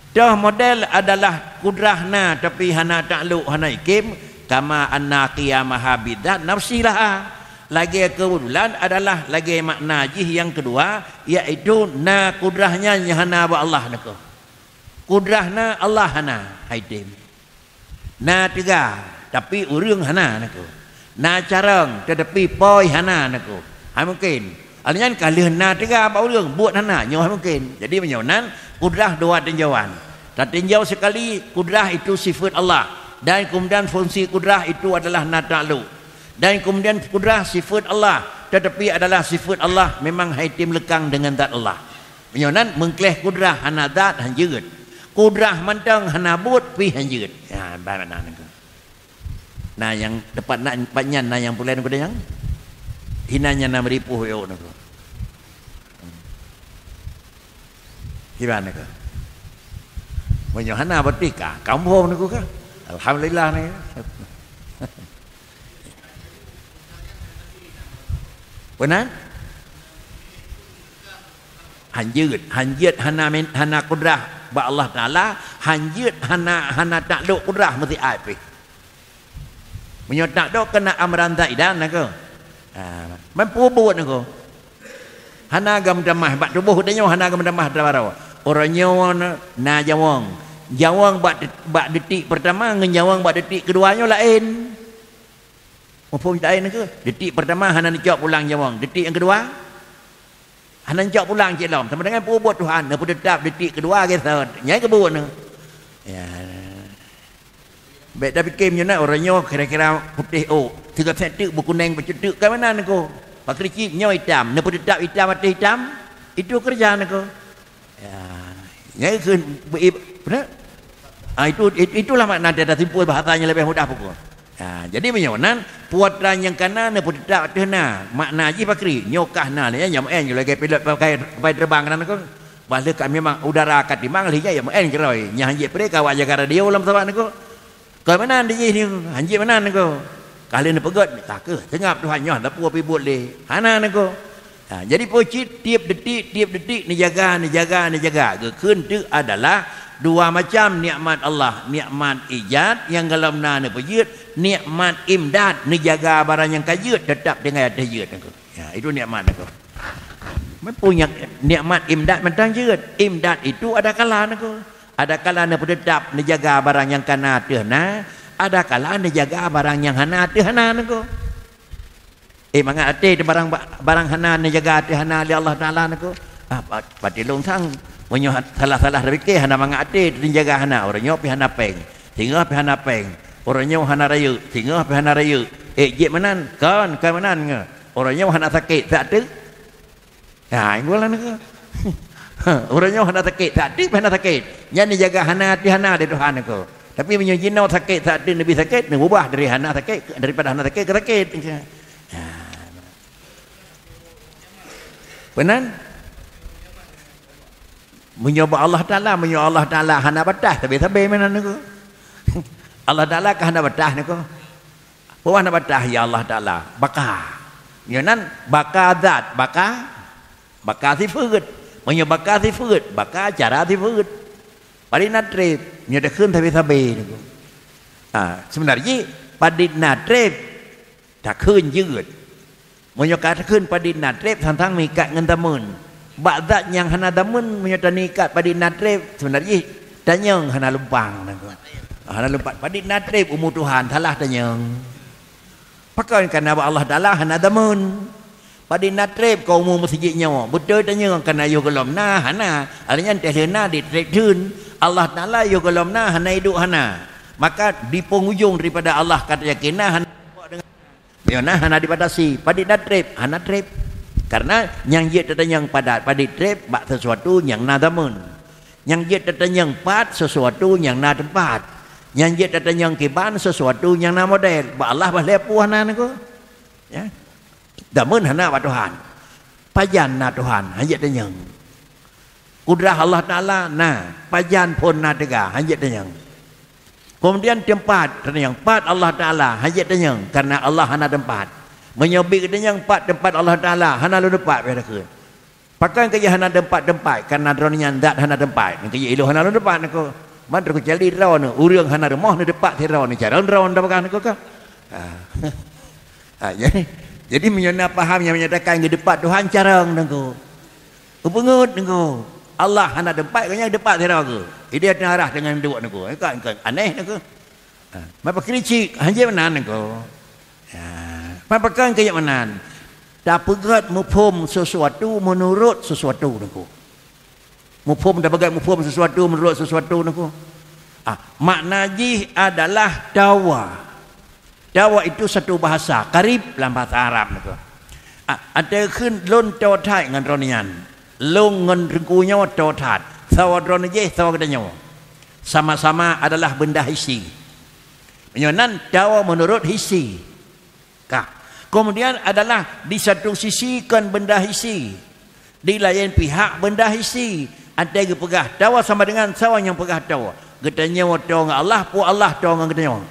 Toh model adalah kudrah na, tapi hana ta'alluq, hana ikem, kama anna qiyamaha bidzat nafsi laha. Lagée keubeutulan adalah lagée makna jih nyang keudua, yaitu na kudrah nyan nyang hana bak Allah Teungku. Kudrah na, Allah hana, hai tem. Na teuga, tapi ureuëng hana Teungku. Na carông, tetapi pôi hana Teungku. Hai mungken. Alèh nyan ka lheueh na teuga bak ureueng, buet hana, nyoe mungken. Jadi meunyoe nan, kudrah dua tinjauan. Tatinjau sekali, kudrah itu sifat Allah. Dan kemudian fungsi kudrah itu adalah na takluk. Dan kemudian kudrah sifat Allah, tetapi adalah sifat Allah memang hai tem leukang dengan zat Allah. Meunyoe nan, meukleh kudrah hana zat, hanjeuet. Kudrah mantong hana buet, pih hanjeuet. Ya, bagaimana nangku? Na nyang teumpat na, teumpat nyan na nyang peureulèe nangku nyang? Hina nyan na meuripoh yo nangku. Kiban nangku. Meunyoe hana berarti ka, kamoe nangku ka. Alhamdulillah nangku. Beuna? Hanjeuet, hanjeuet hana min-, hana kudrah bak Allah Taala, hanjeuet hana, hana taklok kudrah meusiat pih. Meunyoe taklok keu na amran zaidan nangku. Ha, mampu buet nangku. Hana gam tamah bak tuboh tanyoe, hana gam tamah tabaroe. Uroe nyoe na, na nyawöng. Nyawöng bak de-, bak detik pertama ngon nyawöng bak detik keudua nyoe laén. Muphom laén nangku. Detik pertama hana neucok pulang nyawöng. Detik nyang keudua, hana neucok pulang cit lom. Sama dengan peubuet Tuhan, neupeuteutap detik keudua geusöt. Nyan keuh buet nyoe. Ya. Bèk tapike meunyoe na uroe nyoe kira-kira putéh ôk. Sigoe sép teuk beukunèng bacut teuk ka meunan nangku. Pakri cit nyoe itam, neupeuteutap itam ateueh itam. Itu keureuja nangku. Ya, nyan kheun beu-, ib-, peue? Ah, itu, it-, itulah makna dada simpul bahasa nyang leubeh mudah pukul. Ya, jadi meunyoe nan, puatra nyang kana neupeuteutap ateueh na, makna jih pakri, nyoe kah na, lé nyan meu'en lagèe pilot pakai, pakai teubang nan kon. Bah lheueh ka memang udara ka timang, lheueh nyan meu'en keudroe, nyan hanjeuet pré ka awak jaga radio lam pesawat nangku. Kon meunan di jih nyoe, hanjeuet meunan nangku. Ka lheueh neupeugöt, ka keuh, seungab Tuhan nyoe, hana peue pih buet lé. Hana nangku. Ha, jadi peue cit tiep detik, tiep detik neujaga, neujaga, neujaga. Geukheun teuk adalah dua macam nikmat Allah, nikmat ijad nyang golom na neupeujeuet, nikmat imdad neujaga barang nyang ka jeuet teutap tinggai ateueh jeuet nangku. Ya, itu nikmat nangku. Meupeu nyak-, nikmat imdad mantong jeuet. Imdad itu ada kala nangku. Ada kala neupeuteutap neujaga barang nyang kana ateueh na, ada kala neujaga barang nyang hana ateueh na nangku. Eh, mangat até teuh barang ba-, barang hana neujaga ateueh hana lé Allah Taala nangku. Ah, pa-, patilong sang. Meunyoe ha-, salah-salah tapike hana mangat até teuh neujaga hana, uroe nyoe pih hana péng. Singoh pih hana péng. Uroe nyoe hana rayeuk, singoh pih hana rayeuk. Eh, jeuet meunan, kon, kon meunan nge. Uroe nyoe hana sakét, sak teuk. Ha, nyang goh lom nangku. Uroe nyoe hana sakét, sak teuk pih hana sakét. Nyan neujaga hana ateueh hana lé Tuhan nangku. Tapi meunyoe jinoe sakét, sak teuk neubi sakét, neubeubah dari hana sakét, daripada hana sakét keu sakét. Ha. Meunan? Meunyoe bak Allah Taala, meunyoe Allah Taala hana bataih, sabe-sabe meunan nangku. Allah Taala ka hana bataih nangku. Peue hana bataih ya Allah Taala? Baka. Nyoe nan baka zat, baka, baka sifeuet. Meunyoe baka sifeuet, baka cara sifeuet. Padit na treb, nyoe takheun sabe-sabe nangku. Ha, seubeunarjih padit na treb takheun jeuet. Meunyoe ka takheun padit na treb sang-sang meuikat ngon dameun. Bak zat nyang hana dameun meunyoe tanikat padit na treb, seubeunarjih tanyong hana lumpang nangku. Hana lumpat padit na treb umu Tuhan, salah tanyong. Pakon kana bak Allah Taala hana dameun. Padit na treb keu umu meuseujid nyoe, beutôi tanyong kana yoh gohlom na, hana. Alèh nyan teuh lheueh na ditreb theun. Allah Taala yoh gohlom na, hana iduek hana. Maka di penghujung daripada Allah ka tayakin na, hana. Meunyoe na hana dibatasi, padit na treb, hana treb. Karena nyang jeuet tatanyong pada padit treb bak sesuatu nyang na dameun. Nyang jeuet tatanyong pat sesuatu nyang na teumpat. Nyang jeuet tatanyong kiban sesuatu nyang na model. Bak Allah bah lhèe peue hana nangku. Ya. Dameun hana bak Tuhan. Pajan na Tuhan, hanjeuet tanyong. Kudrah Allah Taala na, pajan phon na teuga, hanjeuet tanyong. Kemudian teumpat, tanyong pat Allah Taala, hanjeuet tanyong, karena Allah hana teumpat. Meunyoe bit tanyong pat teumpat Allah Taala, hana lôn teumpat, beh takheun. Pakon keu jih hana teumpat-teumpat, karena droeneuh nyan zat hana teumpat. Nyan keu jih ilôn hana lôn teumpat nangku. Man teukucali droeneuh, ureueng hana rumoh neuteumpat sidroeneuh, cara droeneuh tapeugah nangku kah? Ha. Ha, jadi, jadi meunyoe na paham nyang menyatakan geuteumpat Tuhan carông nangku. Geupeungeut nangku. Allah hana teumpat, gobnyan teumpat sidroe geuh. Idéh teuarah deungon duek nangku. Kan, kan aneh nangku. Ha, meupakricik, hanjeuet meunan nangku. Ya, meupakan keu meunan. Tapeugét muphom sesuatu meunurot sesuatu, Teungku. Muphom, tapeugét muphom sesuatu meunurot sesuatu, Teungku. Ah, makna jih adalah tawa. Tawa itu satu bahasa, karib lam bahasa Arab, Teungku. Ah, ateueh kheun lôn toe that ngon droeneuh nyan. Lôn ngon Teungku nyoe toe that. Sawa droeneuh jih, sawa geutanyoe. Sama-sama adalah benda hissi. Meunyoe nan tawa meunurot hissi. Ka. Keumudian adalah di satu sisi kon benda hissi, di laén pihak benda hissi. Até geupeugah tawa sama dengan sawa nyang peugah toe. Geutanyoe toe ngon Allah, po Allah toe ngon geutanyoe.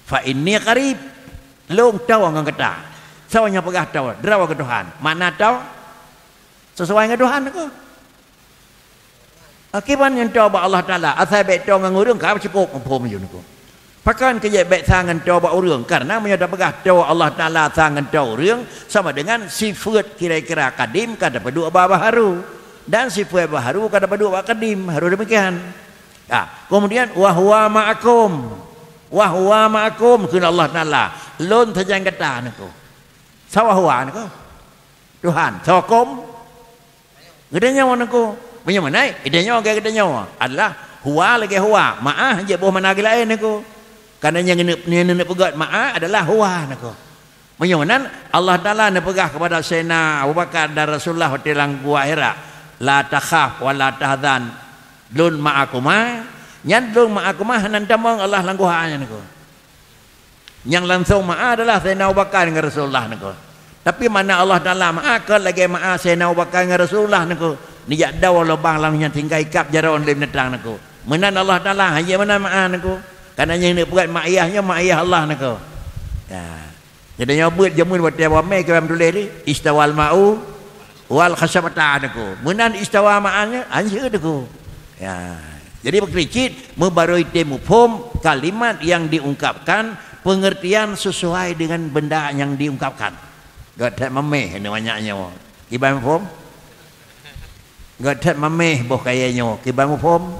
Fa inni qarib, lôn toe ngon gata. Sawa nyang peugah toe, droe keu Tuhan. Makna toe sesuai ngon Tuhan keuh. Akiban nyan toe bak Allah Taala, asai bék toe ngon ureuëng ka cukôp muphom jih, Teungku. Pakon keu jeuet bék sa ngon toe bak ureuëng? Kareuna meunyoe tapeugah toe Allah Taala sa ngon toe ureuëng, sama dengan sifeuet kira-kira kadim ka tapeuduek bak baharu, dan sifeuet baharu ka tapeuduek bak kadim, harôh demikian. Ah, keumudian, "Wa huwa ma'akum." "Wa huwa ma'akum," kheun Allah Taala, "Lôn sajan gata," Teungku. Sawa huwa, Teungku? Tuhan. Sawa kum? Geutanyoe, Teungku. Meunyoe meunan, geutanyoe lagée geutanyoe adalah huwa lagée huwa. Ma'a jeuet boh makna geuh laén, Teungku. Kareuna nyang neuneuk, nyang neuneuk peugét ma'a adalah huwa, Teungku. Meunyoe meunan, Allah Taala neupeugah keupada Saidina Abu Bakar dan Rasulullah watée lam Gua Hira, "La takhaf wa la tahzan, lôn ma'akuma." Nyan lôn ma'akuma hana tamong Allah lam guha nyan, Teungku. Nyang langsong ma'a adalah Saidina Abu Bakar ngon Rasulullah, Teungku. Tapi makna Allah Taala ma'a kon lagée ma'a Saidina Abu Bakar ngon Rasulullah, Teungku. Neujak dawa lubang lam nyang tinggai kab jaroe lé binatang, Teungku. Meunan Allah Taala, hana meunan ma'a, Teungku. Kareuna nyang neupeugét ma'iyah nyoe ma'iyah Allah, Teungku. Ya. Jadi nyoe beuet jameun watée awak mé kiban tuléh tadi, "Istawal ma'u wal khasyabata," Teungku. Meunan istawa ma'anya, anjeuet, Teungku. Ya. Jadi beukricit, meubarô item muphom kalimat yang diungkapkan, pengertian sesuai dengan benda yang diungkapkan. Göt that mameh ni banyak nyoe. Kiban muphom? Göt that mameh boh kayée nyoe, kiban muphom?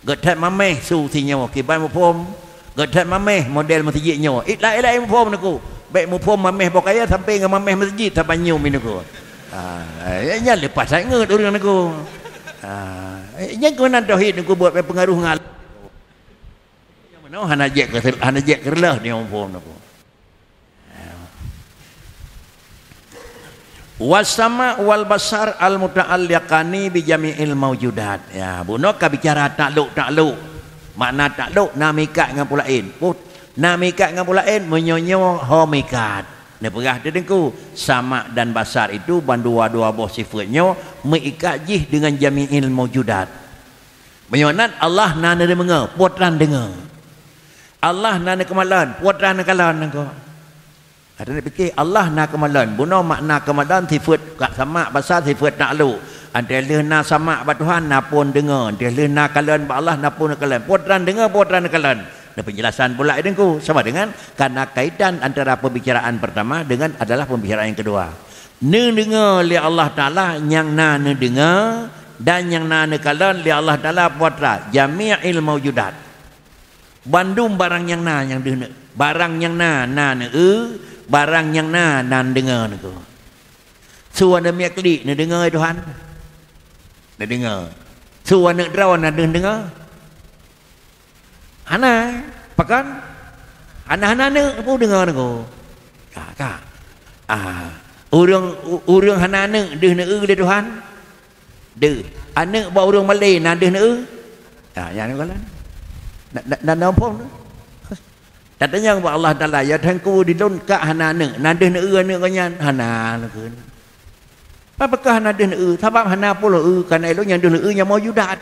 Göt that mameh su sinyoe, kiban muphom? Göt that mameh model meuseujid nyoe, it laén-laén muphom, Teungku. Bék muphom mameh boh kayée sampai ngon mameh meuseujid saban nyoe, Teungku. Ah, eh, nyan leupah that ngeut ureuëng, Teungku. Ah, eh, nyan keunan tauhid, Teungku, buet bék peungaruh ngon. Nyang meunoe hana jeuet keu, hana jeuet keu reuloh nyoe muphom, Teungku. Wasama wal basar al muta'alliqani bi jami'il maujudat. Ya, bunoe ka bicara taklok-taklok. Makna taklok na meuikat ngon peue laén. Put, na meuikat ngon peue laén, meunyoe nyoe ho meuikat. Neupeugah teuh, Teungku, sama dan basar itu bandua-dua boh sifeuet nyoe meuikat jih dengan jami'il maujudat. Meunyoe nan Allah na neudeungoe, po tran deungoe. Allah na neukeumalon, po tran neukalon, Teungku. Ada nak pikir, Allah na keumalon. Bunoe makna keumalon sifeuet ka sama, basar sifeuet taklok. Antée lheueh na sama bak Tuhan, na phon deungoe. Antée lheueh na kalon bak Allah, na phon kalon. Po tran deungoe, po tran kalon. Nah, penjelasan pula, Teungku, sama dengan karena kaitan antara pembicaraan pertama dengan adalah pembicaraan yang kedua. Neudeungoe lé Allah Taala nyang na neudeungoe dan nyang na neukalon lé Allah Taala po tran. Jami'il maujudat. Bandum barang nyang na nyang deuh ne-, barang nyang na, na neueu, barang nyang na, na neudeungoe, Teungku. Su aneuk miet klik neudeungoe, Tuhan? Neudeungoe. Su aneuk droe na deuh neudeungoe? Hana. Pakon? Hana, hana aneuk, peue deungoe, Teungku? Ka, ka. Ah, ureuëng, u-, ureuëng hana aneuk deuh neueu lé Tuhan? Deuh. Aneuk bak ureuëng malée na deuh neueu? Ha, nyan kalon. Na, na, na, na muphom tu. Tatanyong bak Allah Taala, "Ya Tuhanku, di lôn ka hana aneuk, na deuh neueu aneuk geuh nyan?" "Hana," neukheun. "Pakon hana deuh neueu?" "Sabab hana peue lôn eu, kareuna lôn nyang deuh neueu nyang maujudat."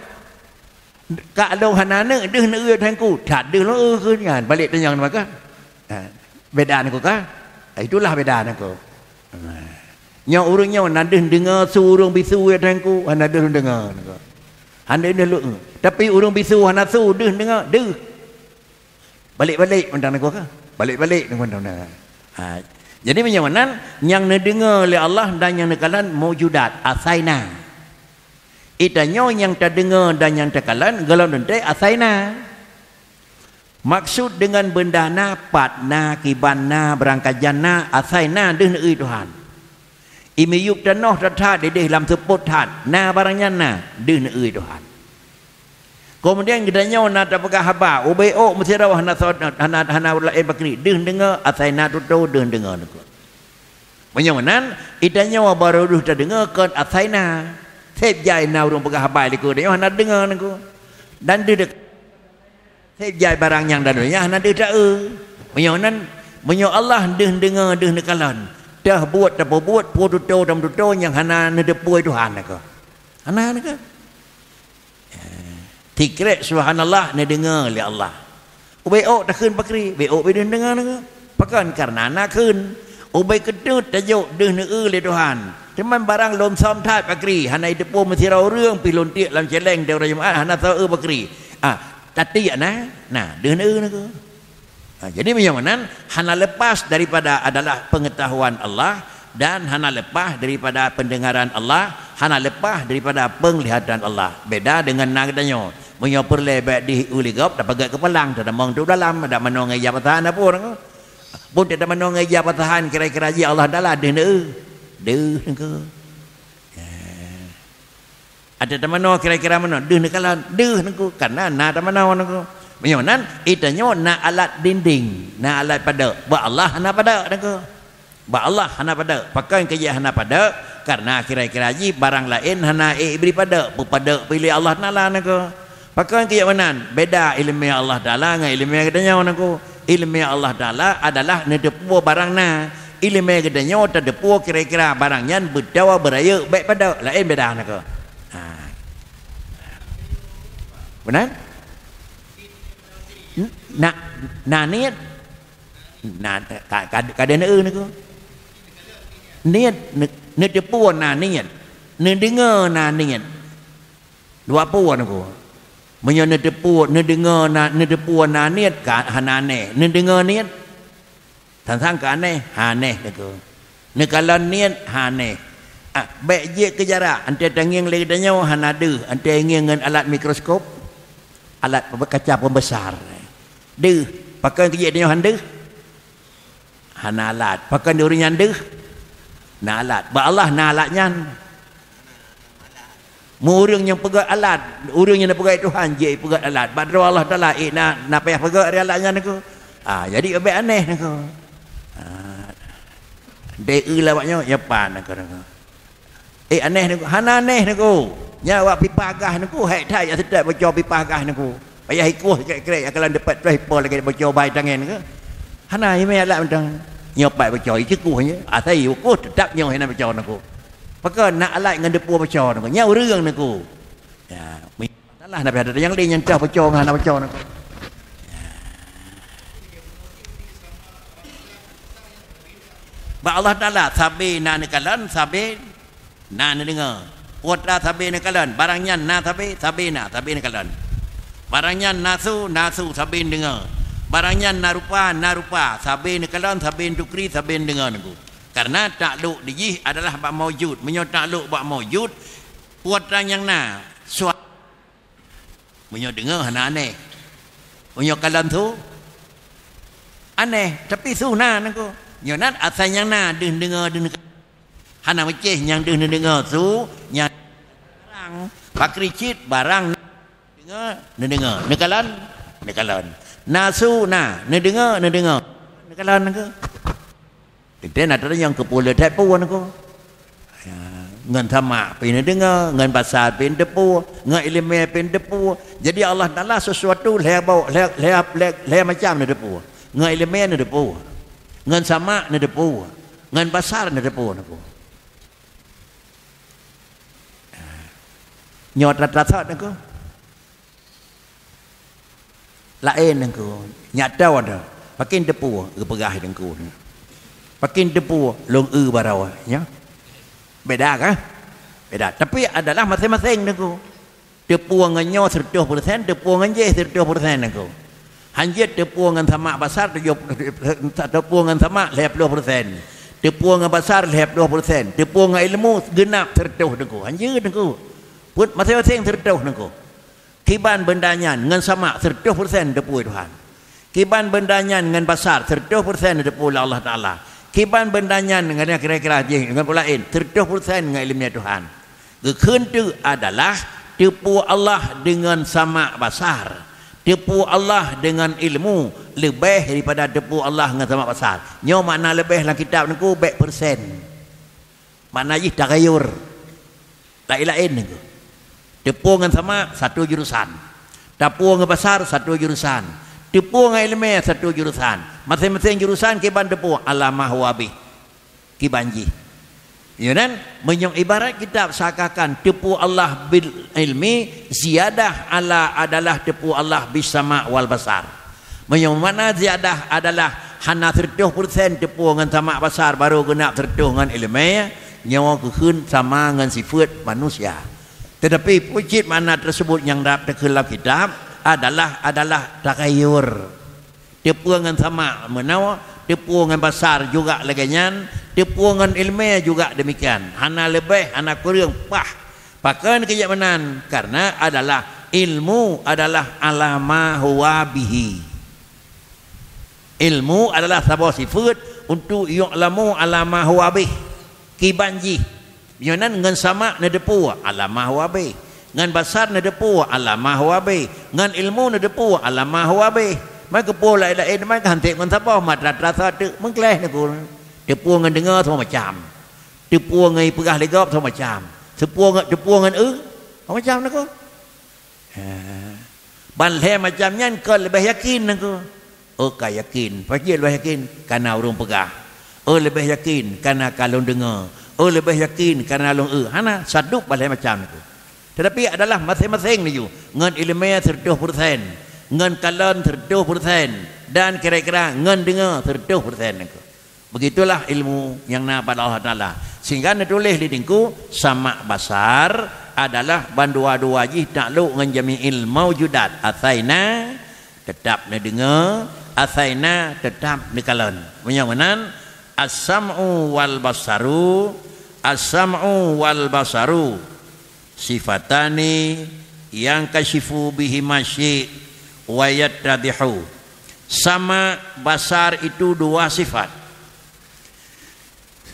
"Ka lôn hana aneuk, deuh neueu, ya Tuhanku?" "That deuh lôn eu," kheun nyan. Balek tanyong nyan ka. Ha, beda nyan ka. Itulah beda nyan ka. Nyoe ureuëng nyoe na deuh deungoe su ureuëng bisu, ya Tuhanku, hana deuh deungoe. Hana deuh lôn. Tapi ureuëng bisu hana su deuh deungoe, deuh. Balek-balek mantong nyan ka. Balek-balek mantong nyan. Ha. Jadi meunyoe meunan, nyang neudeungoe lé Allah dan nyang neukalon maujudat, asai na. Geutanyoe nyang tadeungoe dan nyang takalon, gohlom teuntée asai na. Maksud deungon beunda na, pat na, kiban na, beurangkajan na, asai na deuh neueu Tuhan. I miyueb tanoh that-that idéh lam seupôt that, na barang nyan na, deuh neueu Tuhan. Keumudian geutanyoe na tapeugah haba, ubé ôk meusidroe hana so-, hana, hana laén pakri, deuh neudeungoe, asai na tutoe deuh neudeungoe nangkeuh. Meunyoe meunan, i tanyoe barô deuh tadeungoe kon asai na. Sép jai na ureuëng peugah haba likot tanyoe hana deungoe nangkeuh. Dan deuh dek-, sép jai barang nyang dalam nyan hana deuh taeu. Meunyoe nan, meunyoe Allah deuh neudeungoe deuh neukalon, teuh buet tapeubuet peue tutoe dan meututoe nyang hana neuteupeue Tuhan nangkeuh. Hana nangkeuh. Tikrek subhanallah neudeungoe lé Allah. Ubé ôk takheun pakri, bé ôk bé deuh neudeungoe nangkeuh. Pakon kareuna na kheun. Ubé keudeuet tajok deuh neueu lé Tuhan. Teuma barang lom som that pakri, hana jiteupeue meusidroe ureuëng pih lôn tiek lam céléng di uroe Jumat hana soe eu pakri. Ah, tatiek na, na deuh neueu nangkeuh. Ha, jadi meunyoe meunan, hana lepas daripada adalah pengetahuan Allah dan hana lepas daripada pendengaran Allah, hana lepas daripada penglihatan Allah. Beda dengan na geutanyoe. Meunyoe peureulée bék di u ligop, tapeugét keupalang, tatamong tu dalam, dak manoe ngai ija pasahan apa nangkeuh. Pun tatamong ngai ija pasahan kira-kira jih Allah Taala deuh neueu. Deuh nangkeuh. Ya. Ada tamanoe kira-kira manoe, deuh neukalon, deuh nangkeuh, kareuna na tamanoe nangkeuh. Meunyoe nan, i tanyoe na alat dinding, na alat padok. Bak Allah hana padok nangkeuh. Bak Allah hana padok. Pakon keu jih hana padok, kareuna kira-kira jih barang laén hana ék bri padok, peupadok pih lé Allah Taala nangkeuh. Pakon keu jih meunan, beda iéleumé Allah Taala ngon iéleumé geutanyoe nangkeuh. Iéleumé Allah Taala adalah neuteupeue barang na. Iéleumé geutanyoe tateupeue kira-kira barang nyan beutôi beurayeuk bék padok, laén beda nangkeuh. Ha. Beuna? N-, na, na niet. Na, ka, ka, ka deuh neueu nangkeuh. Niet, ne-, neuteupeue na niet. Neudeungoe na niet. Dua peue nangkeuh. Meunyoe neuteupeue, neudeungoe na, neuteupeue na niet ka hana aneh. Neudeungoe niet. Sang-sang ka aneh, ha aneh nangkeuh. Neukalon niet, ha aneh. Ah, bék jeuet keu jarak, 'oh tangieng lé geutanyoe hana deuh, 'oh tangieng ngon alat mikroskop, alat pembe-, kaca pembesar. Deuh, pakon keu jih tanyoe han deuh? Hana alat. Pakon di ureuëng nyan deuh? Na alat. Bak Allah na alat nyan. Meu ureuëng nyang peugét alat, ureuëng nyang peugét Tuhan jih peugét alat. Bak droe Allah Taala ék na, na payah peugét ri alat nyan nangkeuh. Ah, jadi ubé aneh nangkeuh. Ah. Deuh lawak nyoe, ya pan nangkeuh, nangkeuh. Eh, aneh nangkeuh. Hana aneh nangkeuh. Nyan awak pipa gas nangkeuh, hék that jak seutôt boco pipa gas nangkeuh. Payah ikueh krek-krek, ya, kalau dapat terus ipo lagi boco bai tangen ke. Hana, iéleumé alat mantong. Nyoe pat boco, ikueh je. Asai ikueh, tetap nyoe hana boco nangkeuh. Pakon na alat ngon deupue boco nangkeuh. Nyan ureuëng nangkeuh. Ya, mi-, salah na pih ada nyang lé nyang cah boco ngon hana boco nangkeuh. Bak Allah Taala, sabe na neukalon, sabe na neudeungoe. Peue atra sabe neukalon, barang nyan na sabe, sabe na, sabe neukalon. Barang nyan na su, na su, sabe neudeungoe. Barang nyan na rupa, na rupa, sabe neukalon, sabe neutukri, sabe neudeungoe nangkeuh. Kareuna taklok di jih adalah bak maujud. Meunyoe taklok bak maujud, peue atra nyang na, sua-, Meunyoe deungoe hana aneh. Meunyoe kalon su, aneh, tapi su na nangkeuh. Nyoe nan asai nyang na deuh neudeungoe, deuh neuka-, hana meucéh nyang deuh neudeungoe su, nyang barang, pakri cit barang deungoe, neudeungoe, neukalon, neukalon. Na su na, neudeungoe, neudeungoe, neukalon nangkeuh. Teuntèe na teurimong keu peue le that peue nangkeuh. Ya, ngon samak pih neudeungoe, ngon basar pih neuteupeue, ngon iéleumé pih neuteupeue. Jadi Allah Taala sesuatu lhèe bau, lhèe, lhèe, lhèe, lhèe macam neuteupeue. Ngon iéleumé neuteupeue. Ngon samak neuteupeue. Ngon basar neuteupeue nangkeuh. Nyoe that-that nangkeuh. Laén nangkeuh, nyata dah. Pakon teupeue geupeugah nangkeuh. Pakon teupeue lôn eu baroe, ya. Beda kan? Beda. Tapi adalah maséng-maséng nangkeuh. Teupeue ngon nyoe seratus persen, teupeue ngon jéh seratus persen nangkeuh. Hanjeuet teupeue ngon samak basar tujoh, teupeue ngon samak lhèe ploh persen. Teupeue ngon basar lhèe ploh persen. Teupeue ngon ilmu genap seratus nangkeuh. Hanjeuet nangkeuh. Peuet maséng-maséng seratus nangkeuh. Kiban beunda nyan ngon samak seratus persen teupeue Tuhan. Kiban beunda nyan ngon basar seratus persen teupeue lé Allah Taala. Kiban beunda nyan ngon kira-kira jih ngon peue laén, seratus persen ngon ileumèe Tuhan. Geukheun teuk adalah teupeu Allah deungon samak basar. Teupeu Allah deungon ilmu leubeh daripada teupeu Allah ngon samak basar. Nyoe makna leubeh lam kitab Teungku bèk persen. Makna jih taghayur. Laén-laén Teungku. Teupeu ngon samak satu jurusan. Teupeu ngon basar satu jurusan. Teupeu ngon ileumèe satu jurusan. Maséng-maséng jurusan kiban teupeu ala ma huwa bih. Kiban jih. Nyoe nan, meunyoe ibarat kitab seakan-akan teupeu Allah bil ilmi ziyadah ala adalah teupeu Allah bis sama' wal basar. Meunyoe makna ziyadah adalah hana seratus persen teupeu ngon samak basar baru geunap seratus ngon ileumèe, nyoe geukheun sama ngon sifeuet manusia. Teutapi peue cit makna teuseubut nyang dap teukeue lam kitab adalah, adalah taghayur. Teupeu ngon samak meunoe, teupeu ngon basar juga lagèe nyan, teupeu ngon ileumèe juga demikian. Hana leubeh, hana kureueng, paih. Pakon keu jak meunan? Karena adalah ilmu adalah ala ma huwa bihi. Ilmu adalah saboh sifeuet untuk yu'lamu ala ma huwa bih. Kiban jih. Nyoe nan ngon samak neuteupeue ala ma huwa bih. Ngon basar neuteupeue ala ma huwa bih. Ngon ilmu neuteupeue ala ma huwa bih. Meukeupeu laén-laén meuganté ngon saboh mata terasa teuk meugleh Teungku. Teupeu ngon deungoe sama macam. Teupeu ngon ipeugah lé gob sama macam. Teupeu ngon, teupeu ngon eu sama macam Teungku. Ha. Ban lhèe macam nyan kon leubeh yakin Teungku. Oh ka yakin, pakon leubeh yakin? Kana ureueng peugah. Oh leubeh yakin, kana ka lôn deungoe. Oh leubeh yakin, kana lôn eu. Hana, sadub ban lhèe macam Teungku. Teutapi adalah maséng-maséng laju ngon ileumèe seratus persen, ngon kalon seratus persen, dan kira-kira ngon deungoe seratus persen Teungku. Begitulah ilmu nyang na bak Allah Taala. Sehingga neutuléh lé Teungku, samak basar adalah bandua-dua jih taklok ngon jami'il maujudat. Asai na, teutap neudeungoe, asai na, teutap neukalon. Meunyoe meunan, as-sam'u wal basaru, as-sam'u wal basaru sifatani yankasyifu bihima syai' wa yattadhihu. Sama, basar itu dua sifat.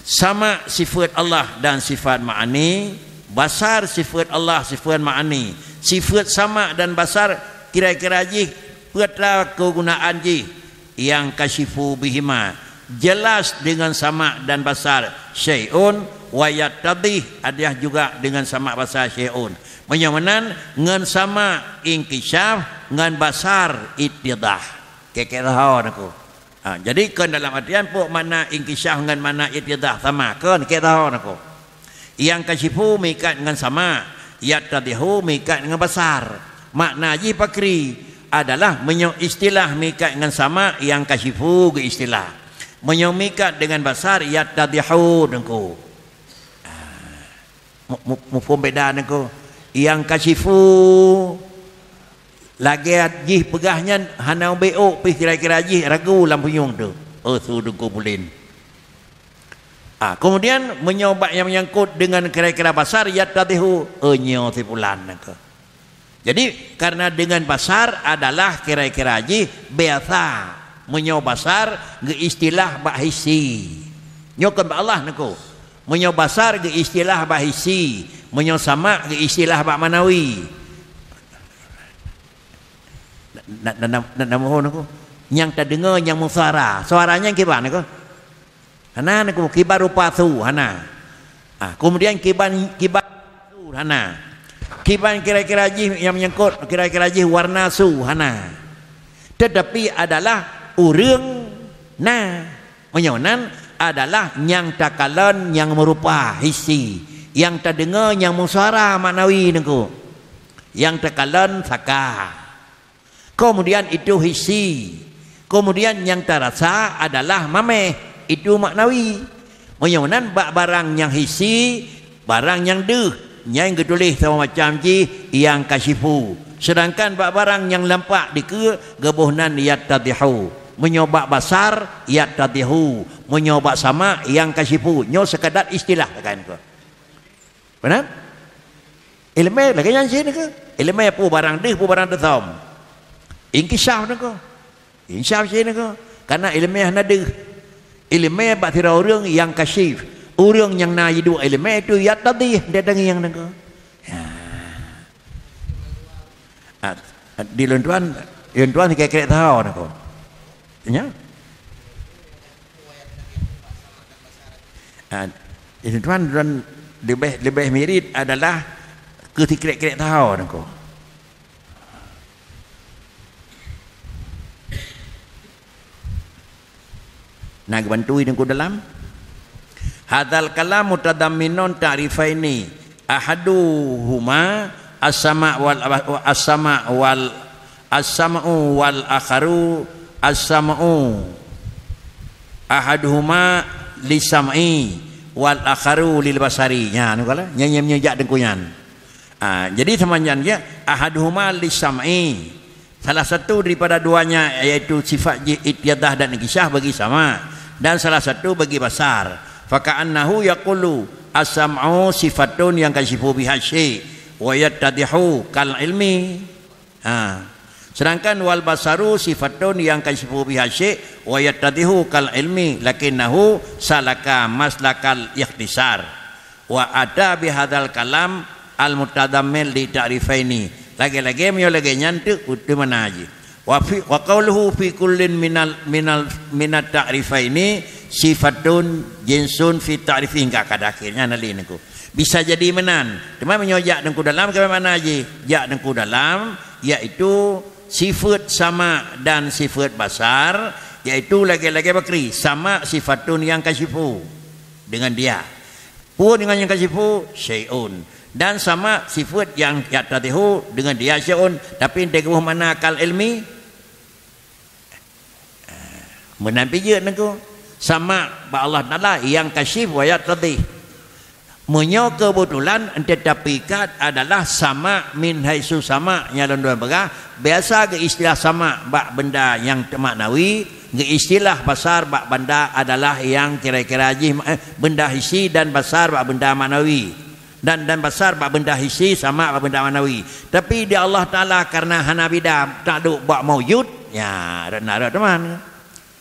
Sama sifat Allah dan sifat ma'ani, basar sifat Allah sifat ma'ani. Sifat sama dan basar kira-kira jih peue kegunaan jih. Yankasyifu bihima, jelas dengan sama dan basar, syai'un, wa yattadhih, adalah juga dengan sama basar syai'un. Meunyoe meunan, ngon sama inkisyaf, ngon basar ittidhah. Keu-keu ho Teungku. Ha, jadi kon dalam artian peue makna inkisyaf ngon makna ittidhah sama, kon keu-keu ho Teungku. Yankasyifu meuikat ngon sama, yattadhihu meuikat ngon basar. Makna jih pakri adalah meunyoe istilah meuikat ngon sama, yankasyifu geu istilah. Meunyoe meuikat dengan basar, yattadhihu Teungku. Ah, mu-, mu-, muphom beda Teungku. Yankasyifu lagèe jih peugah nyan hana ubé ôk pih kira-kira jih ragu lam punyueng tu. Oh, su Teungku Pulin. Ah, kemudian meunyoe bak nyang menyangkut dengan kira-kira basar, yattadhihu, oh, nyoe si fulan Teungku. Jadi, karena dengan basar adalah kira-kira jih biasa. Meunyoe basar geu istilah bak hissi. Nyoe kon bak Allah Teungku. Meunyoe basar geu istilah bak hissi, meunyoe sama geu istilah bak manawi. Na, na, na, na, na mohon Teungku. Nyang tadeungoe nyang meusuara. Suara nyan kiban Teungku? Hana Teungku, kiban rupa su, hana. Ah, kemudian kiban, kiban su, hana. Kiban kira-kira jih nyang menyangkut, kira-kira jih warna su, hana. Tetapi adalah ureueng na. Meunyoe nan adalah nyang takalon nyang meurupa hissi, nyang tadeungoe nyang meusuara maknawi Teungku. Nyang takalon saka. Kemudian itu hissi. Kemudian nyang tarasa adalah mamèh, itu maknawi. Meunyoe nan bak barang nyang hissi, barang nyang deuh, nyan geutuléh sama macam jih yankasyifu. Sedangkan bak barang nyang nampak dikeue geuboh nan yattadhihu. Meunyoe bak basar, yattadhihu. Meunyoe bak sama, yankasyifu. Nyoe sekadar istilah kan ko. Beuna? Ileumèe lagèe nyan cit Teungku. Ileumèe peue barang deuh, peue barang teusom. Inkisyaf Teungku. Inkisyaf cit Teungku. Karena ileumèe hana deuh. Ileumèe bak sidroe ureueng nyang kasyif. Ureueng nyang na jiduek ileumèe tu yattadhih, dia tangieng nangko. Ya. Ah, di lôn tuan, lôn tuan krek-krek saho nangko. Nya? Ah, di lôn tuan, lôn leubeh, leubeh mirip adalah keu sikrek-krek saho nangko. Na geubantui Teungku dalam? Hadzal kalam mutadamminun ta'rifaini. Ahaduhuma as-sama' wal, as-sama' wal, as-sam'u wal akharu as-sam'u. Ahaduhuma lis-sam'i wal akharu lil basari. Nya, nu kala? Nyan, nyan, nyan jak Teungku nyan. Ah, jadi sama nyan ya, ahaduhuma lis-sam'i. Salah satu daripada duanya, yaitu sifat jih ittidah dan inkisyaf bagi sama, dan salah satu bagi basar. Faka'annahu yaqulu, as-sam'u sifatun yankasyifu biha syai' wa yattadhihu kal ilmi. Ha. Sedangkan wal basaru sifatun yankasyifu biha syai' wa yattadhihu kal ilmi, lakinnahu salaka maslakal ikhtisar. Wa ata bihadzal kalam al-mutadammin li ta'rifaini. Lagèe-lagèe meunyoe lagèe nyan teuk, di mana jih? Wa fi, wa qauluhu fi kullin minal, minal, minat ta'rifaini sifatun jinsun fi ta'rifi, hingga ka akhir nyan na lé Teungku. Bisa jadi meunan. Teuma meunyoe jak Teungku dalam, keupeue makna jih? Jak Teungku dalam, yaitu sifat sama dan sifat basar, yaitu lagèe-lagèe bakri, sama sifatun yankasyifu, dengan dia. Peue deungon yankasyifu? Syai'un. Dan sama sifat nyang yattadhihu deungon dia syai'un, tapi hana geuboh makna kal ilmi. Meunan pih jeuet Teungku. Sama bak Allah Taala yankasyifu wa yattadhih. Meunyoe keubeutulan, tetapi kat adalah sama min haitsu sama nyang lôn dua peugah, biasa geuistilah sama bak benda nyang maknawi, geuistilah basar bak benda adalah nyang kira-kira jih, eh, benda hissi dan basar bak benda maknawi. Dan, dan basar bak benda hissi, sama bak benda maknawi. Tapi di Allah Taala karena hana bida takluk bak maujud, ya, rot na rot teuma.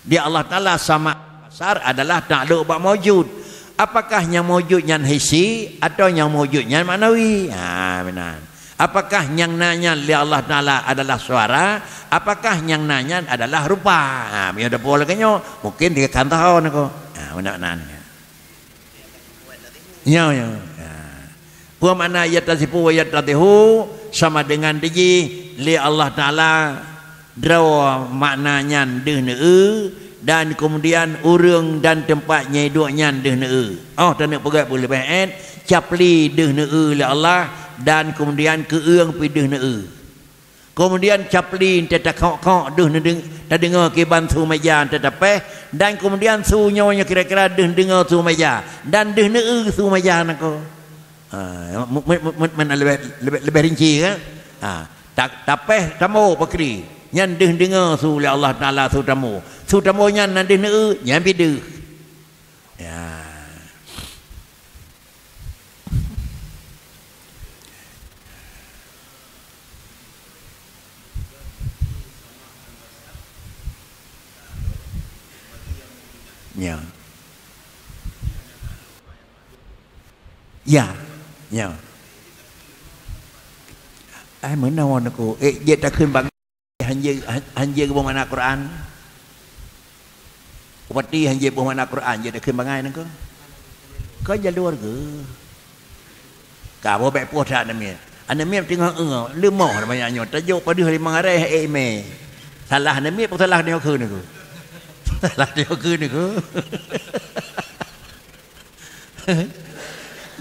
Di Allah Taala sama basar adalah takluk bak maujud. Apakah nyang maujud nyan hissi atau nyang maujud nyan maknawi? Ha, meunan. Apakah nyang na nyan lé Allah Taala adalah suara? Apakah nyang na nyan adalah rupa? Ha, meunyoe dapur lagèe nyoe, mungkin dia kan tahu niko. Ha, meunan. Ya, ya. Ha. Peue makna yattasifu wa yattadhihu? Sama dengan dijih lé Allah Taala droe makna nyan deuh neu-eu, dan kemudian ureueng dan teumpat nyang iduek nyan deuh neu-eu. Oh, taneuk peugah beuleubeh ét, capli deuh neu-eu lé Allah, dan kemudian keueung pih deuh neu-eu. Kemudian capli teutakok-kok deuh neudeng-, tadeungoe kiban su meja teuh tapéh, dan kemudian su nyoe nyang kira-kira deuh deungoe su meja, dan deuh neu-eu su meja nangko. Ha, mu-, mu-, mu-, mu-, mu-, leubeh, leubeh, leubeh rinci kan? Ha, ta-, tapéh tambo pakri, nyan deuh deungoe su lé Allah Taala su tambo. Su tambo nyan na deuh neu-eu, nyan pih deuh. Ya. Ya. Ya. Ya. Ai meunoe niko, eh, jeuet takheun bang. Hanjeuet, han-, hanjeuet geuboh makna Quran. Upati hanjeuet boh makna Quran, jeuet takheun bangai nangko. Ka jalur geuh. Ka boh bèk poh that aneuk miet. Aneuk miet teungoh, eh, leumoh banyak nyoe. Tajok padub limong aré hé mé. Salah aneuk miet, pun salah nyoe kheun niko. Salah nyoe kheun niko.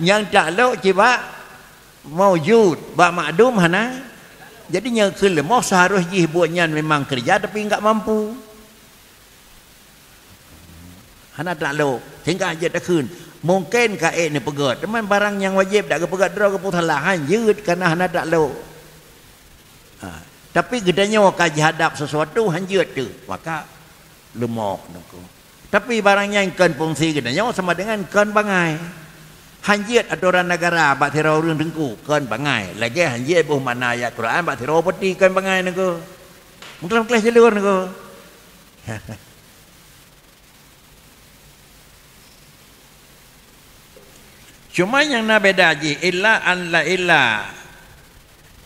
Nyang taklok cit bak maujud, bak makdum hana. Jadi nyang kheun leumoh seharus jih buet nyan memang keureuja tapi enggak mampu. Hana taklok, sehingga hanjeuet takheun. Mungken ka ék neupeugöt, teuma barang nyang wajéb dak geupeugöt droe geupeusalah, hanjeuet kana hana taklok. Ha, tapi geutanyoe ka jihadab sesuatu hanjeuet teuh, maka leumoh nangko. Tapi barang nyan kon fungsi geutanyoe sama dengan kon bangai. Hanjeuet atoran negara bak sidroe ureueng teungku kon bangai. Lagèe hanjeuet boh makna ayat Quran bak sidroe peuti kon bangai nangko. Meukleh-meukleh jalur nangko. Cuma nyang na beda jih, illa an la illa,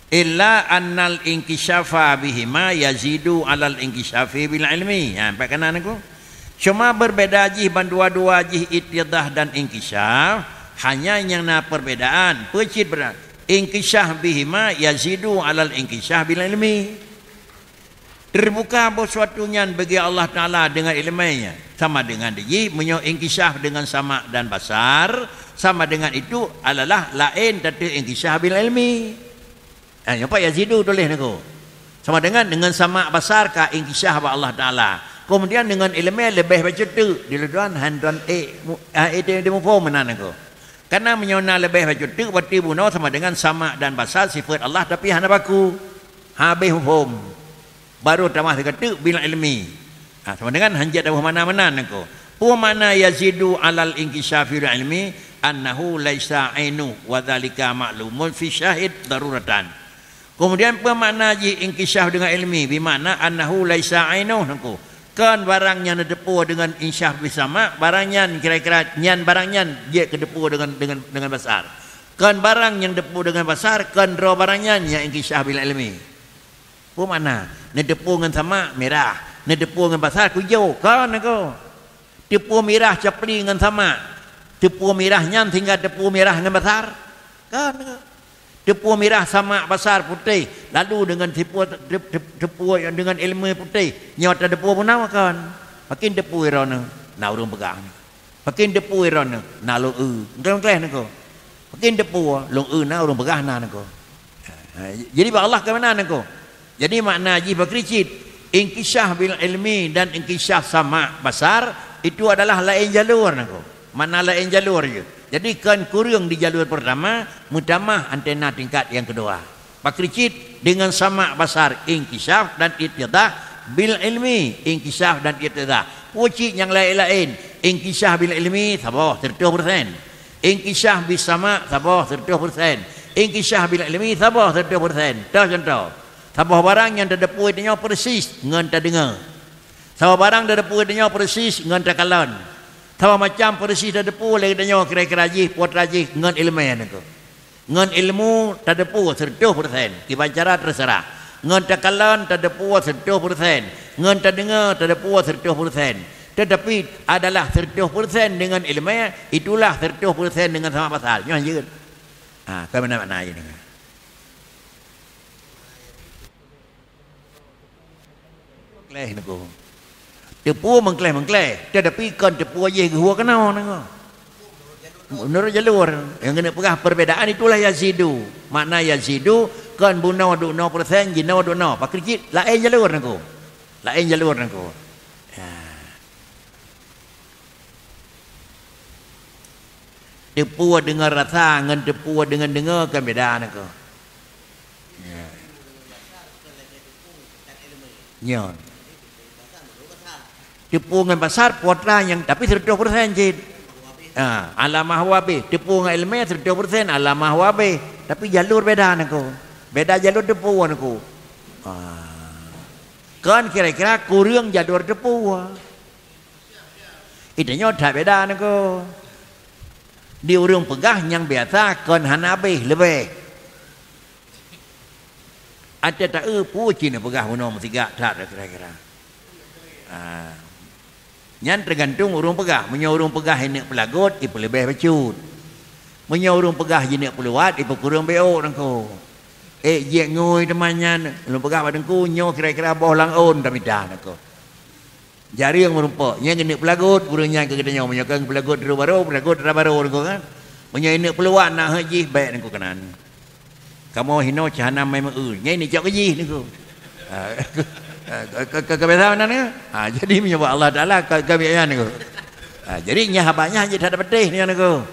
illa annal inkisyafa bihima yazidu alal inkisyafi bil ilmi. Ha, nampak keunan aku? Cuma berbeda jih ban dua-dua jih ittidah dan inkisyaf, hanya nyang na perbedaan. Peue cit beda? Inkisyaf bihima yazidu alal inkisyaf bil ilmi. Teubuka boh suatu nyan bagi Allah Taala deungon ileumé nyan. Sama deungon dijih, meunyoe inkisyaf deungon sama dan basar, sama deungon itu adalah laén teuteuh inkisyaf bil ilmi. Ha, nyoe pat yazidu tuléh niko. Sama deungon, deungon sama basar ka inkisyaf bak Allah Taala. Keumudian deungon ileumé leubeh bacut teuk, di ludoan han tuan ék mu-, ha, ék teu-, teupeumuphom meunan niko. Karena meunyoe na leubeh bacut teuk, berarti bunoe sama deungon sama dan basar sifeut Allah tapi hana baku. Habéh muphom. Baru tamah sigoe teuk bil ilmi. Ha, sama deungon hanjeuet taboh makna meunan niko. Peue makna yazidu alal inkisyafi bil ilmi? Annahu laisa ainu wa dzalika ma'lumun fi syahid daruratan. Keumudian peue makna jih inkisyaf deungon ilmi? Bi makna annahu laisa ainu niko. Kon barang nyang neuteupeue deungon inkisyaf bi sama, barang nyan kira-kira nyan barang nyan jeuet keu teupeue deungon, deungon, deungon basar. Kon barang nyang teupeue deungon basar, kon droe barang nyan nyang inkisyaf bil ilmi. Peue makna? Neuteupeue ngon sama, mirah. Neuteupeue ngon basar, kujô. Kon niko. Teupeue mirah capli ngon sama. Teupeue mirah nyan sehingga teupeue mirah ngon basar. Kon niko. Teupeue mirah sama basar putéh, lalu deungon teupeue, teu-, teu-, teupeue deungon ileumé putéh. Nyoe tateupeue bunoe kon. Pakon teupeue droeneuh, na ureuëng peugah. Pakon teupeue droeneuh, na lôn eu. Engkléh-engkléh niko. Pakon teupeue, lôn eu na ureuëng peugah na niko. Ha, jadi bak Allah keunan niko. Jadi makna jih bakri cit, inkisyaf bil ilmi dan inkisyaf sama basar itu adalah laén jalur niko. Makna laén jalur je. Jadi kon kureueng di jalur pertama, meutamah antena tingkat yang kedua. Bakri cit deungon sama basar inkisyaf dan ittidah bil ilmi inkisyaf dan ittidah. Peue cit nyang laén-laén, inkisyaf bil ilmi saboh seratus persen. Inkisyaf bis sama saboh seratus persen. Inkisyaf bil ilmi saboh seratus persen. Toh contoh, saboh barang nyang tateupeue tanyoe persis ngon tadeungoe. Saboh barang tateupeue tanyoe persis ngon takalon. Saboh macam persis tateupeue lé tanyoe kira-kira jih, putra jih ngon ileumé niko. Ngon ilmu tateupeue seratus persen, kiban cara terserah. Ngon takalon tateupeue seratus persen, ngon tadeungoe tateupeue seratus persen. Tetapi adalah seratus persen deungon ileumé, itulah seratus persen deungon sama basar. Nyoe jeuet. Ha, kon meunan makna jih niko. Meukleh niko. Teupeue meukleh-meukleh, tetapi kon teupeue jih geuhue keunoe niko. Meunurot jalur, nyang keuneuk peugah perbedaan itulah yazidu. Makna yazidu kon bunoe duek noe persen, jinoe duek noe. Pakri cit laén jalur niko. Laén jalur niko. Ya. Teupeue deungon rasa ngon teupeue deungon deungoe kan beda niko. Ya. Nyoe. Teupeue ngon basar putra nyang, tapi seratus persen cit. Ha, alamah wabe, teupeue ngon ileumé seratus persen alamah wabe, tapi jalur beda niko. Beda jalur teupeue niko. Ha. Kon kira-kira kureueng jalur teupeue. Itu nyoe that beda niko. Di ureuëng peugah nyang biasa kon hana habéh leubeh. Ata ta-eu peue cit neupeugah bunoe meusigak that kira-kira. Ah. Nyan teugantung ureuëng peugah. Meunyoe ureuëng peugah ineuk peulagot, ipeuleubeh bacut. Meunyoe ureuëng peugah jineuk peuluwat, ipeukureueng bék nangko. Ék jiék ngui teuma nyan, lôn peugah bak teungku, nyoe kira-kira boh langôn tamita nangko. Jareueng meurumpok, nyang keuneuk peulagot, ureuëng nyan keu geutanyoe, meunyoe keu peulagot teurok barô, peulagot teurok barô nangko kan. Meunyoe ineuk peuluwat na heuet jih, bék nangko keunan. Kamoe hinoe cahana mé meu-eu, nyan nicok keu jih nangko. Ha, ka, ka, ka, ka biasa meunan kan? Ha, jadi meunyoe bak Allah Taala ka, ka biasa nangko. Ha, jadi nyan haba nyan hanjeuet that patéh nyan nangko.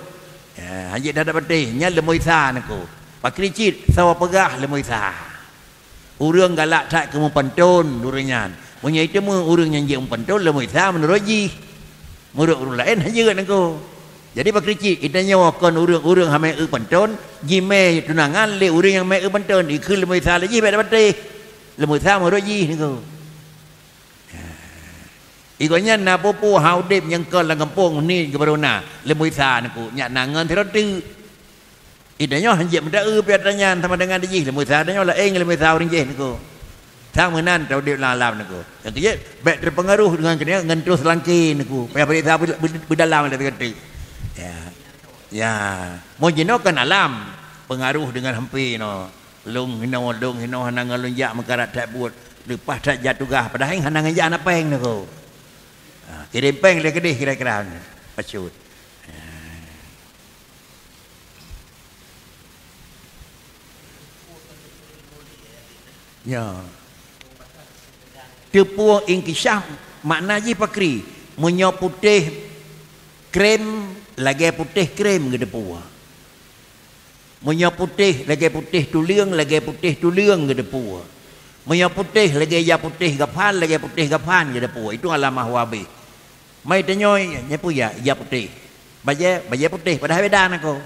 Ha, hanjeuet that patéh, nyan leumoi sa nangko. Pakri cit, sawa peugah leumoi sa. Ureuëng galak that keu meupanton ureuëng nyan. Meunyoe iteumé ureuëng nyang jeuet meupanton, leumoi sa meunurot jih. Meunurot ureuëng laén hanjeuet nangko. Jadi pakri cit, geutanyoe kon ureuëng-ureuëng hana mé eu panton, jimé tunangan lé ureuëng nyang mé eu panton, ikheun leumoi sa lé jih bék tapatéh. Leumoi sa meunurot jih nangko. Di gobnyan na peue-peue hana udeb nyang kon lam gampông, niet geuh barô na, leumui sa neuku, nyak na ngon sidroe teuk. Di tanyoe hanjeuet meudae piata nyan sama dengan di jih, leumui sa tanyoe laén leumui sa ureueng jéh neuku. Sang meunan taudeb lam alam neuku. Nyang keujeuet, bék teupeungaruh deungon keuneuk ngon troh seulangké neuku. Payah bri sa beu-, beu-, beudalam lé teuka teuk. Ya. Ya. Mon jinoe kan alam, peungaruh deungon hampé noe. Lôn hinoe, lôn hinoe hana ngon lôn jak meukarat that buet. Leupah that jak tugaih, padahai hana ngon jak hana péng neuku. Ha, kirém péng lé keudeh kira-kira nyoe. Bacut. Ha. Ya. Teupeu ingkisyaf makna jih pakri. Meunyoe putéh krém, lagée putéh krém geuteupeu. Meunyoe putéh lagée putéh tuleueng, lagée putéh tuleueng geuteupeu. Meunyoe putéh lagée ya putéh gafan, lagée putéh gafan geuteupeu. Itu alamah huwa bih. Mai tanyoe, nyan peue ya, ya putéh. Bajée, bajée putéh, padahai beda neuku.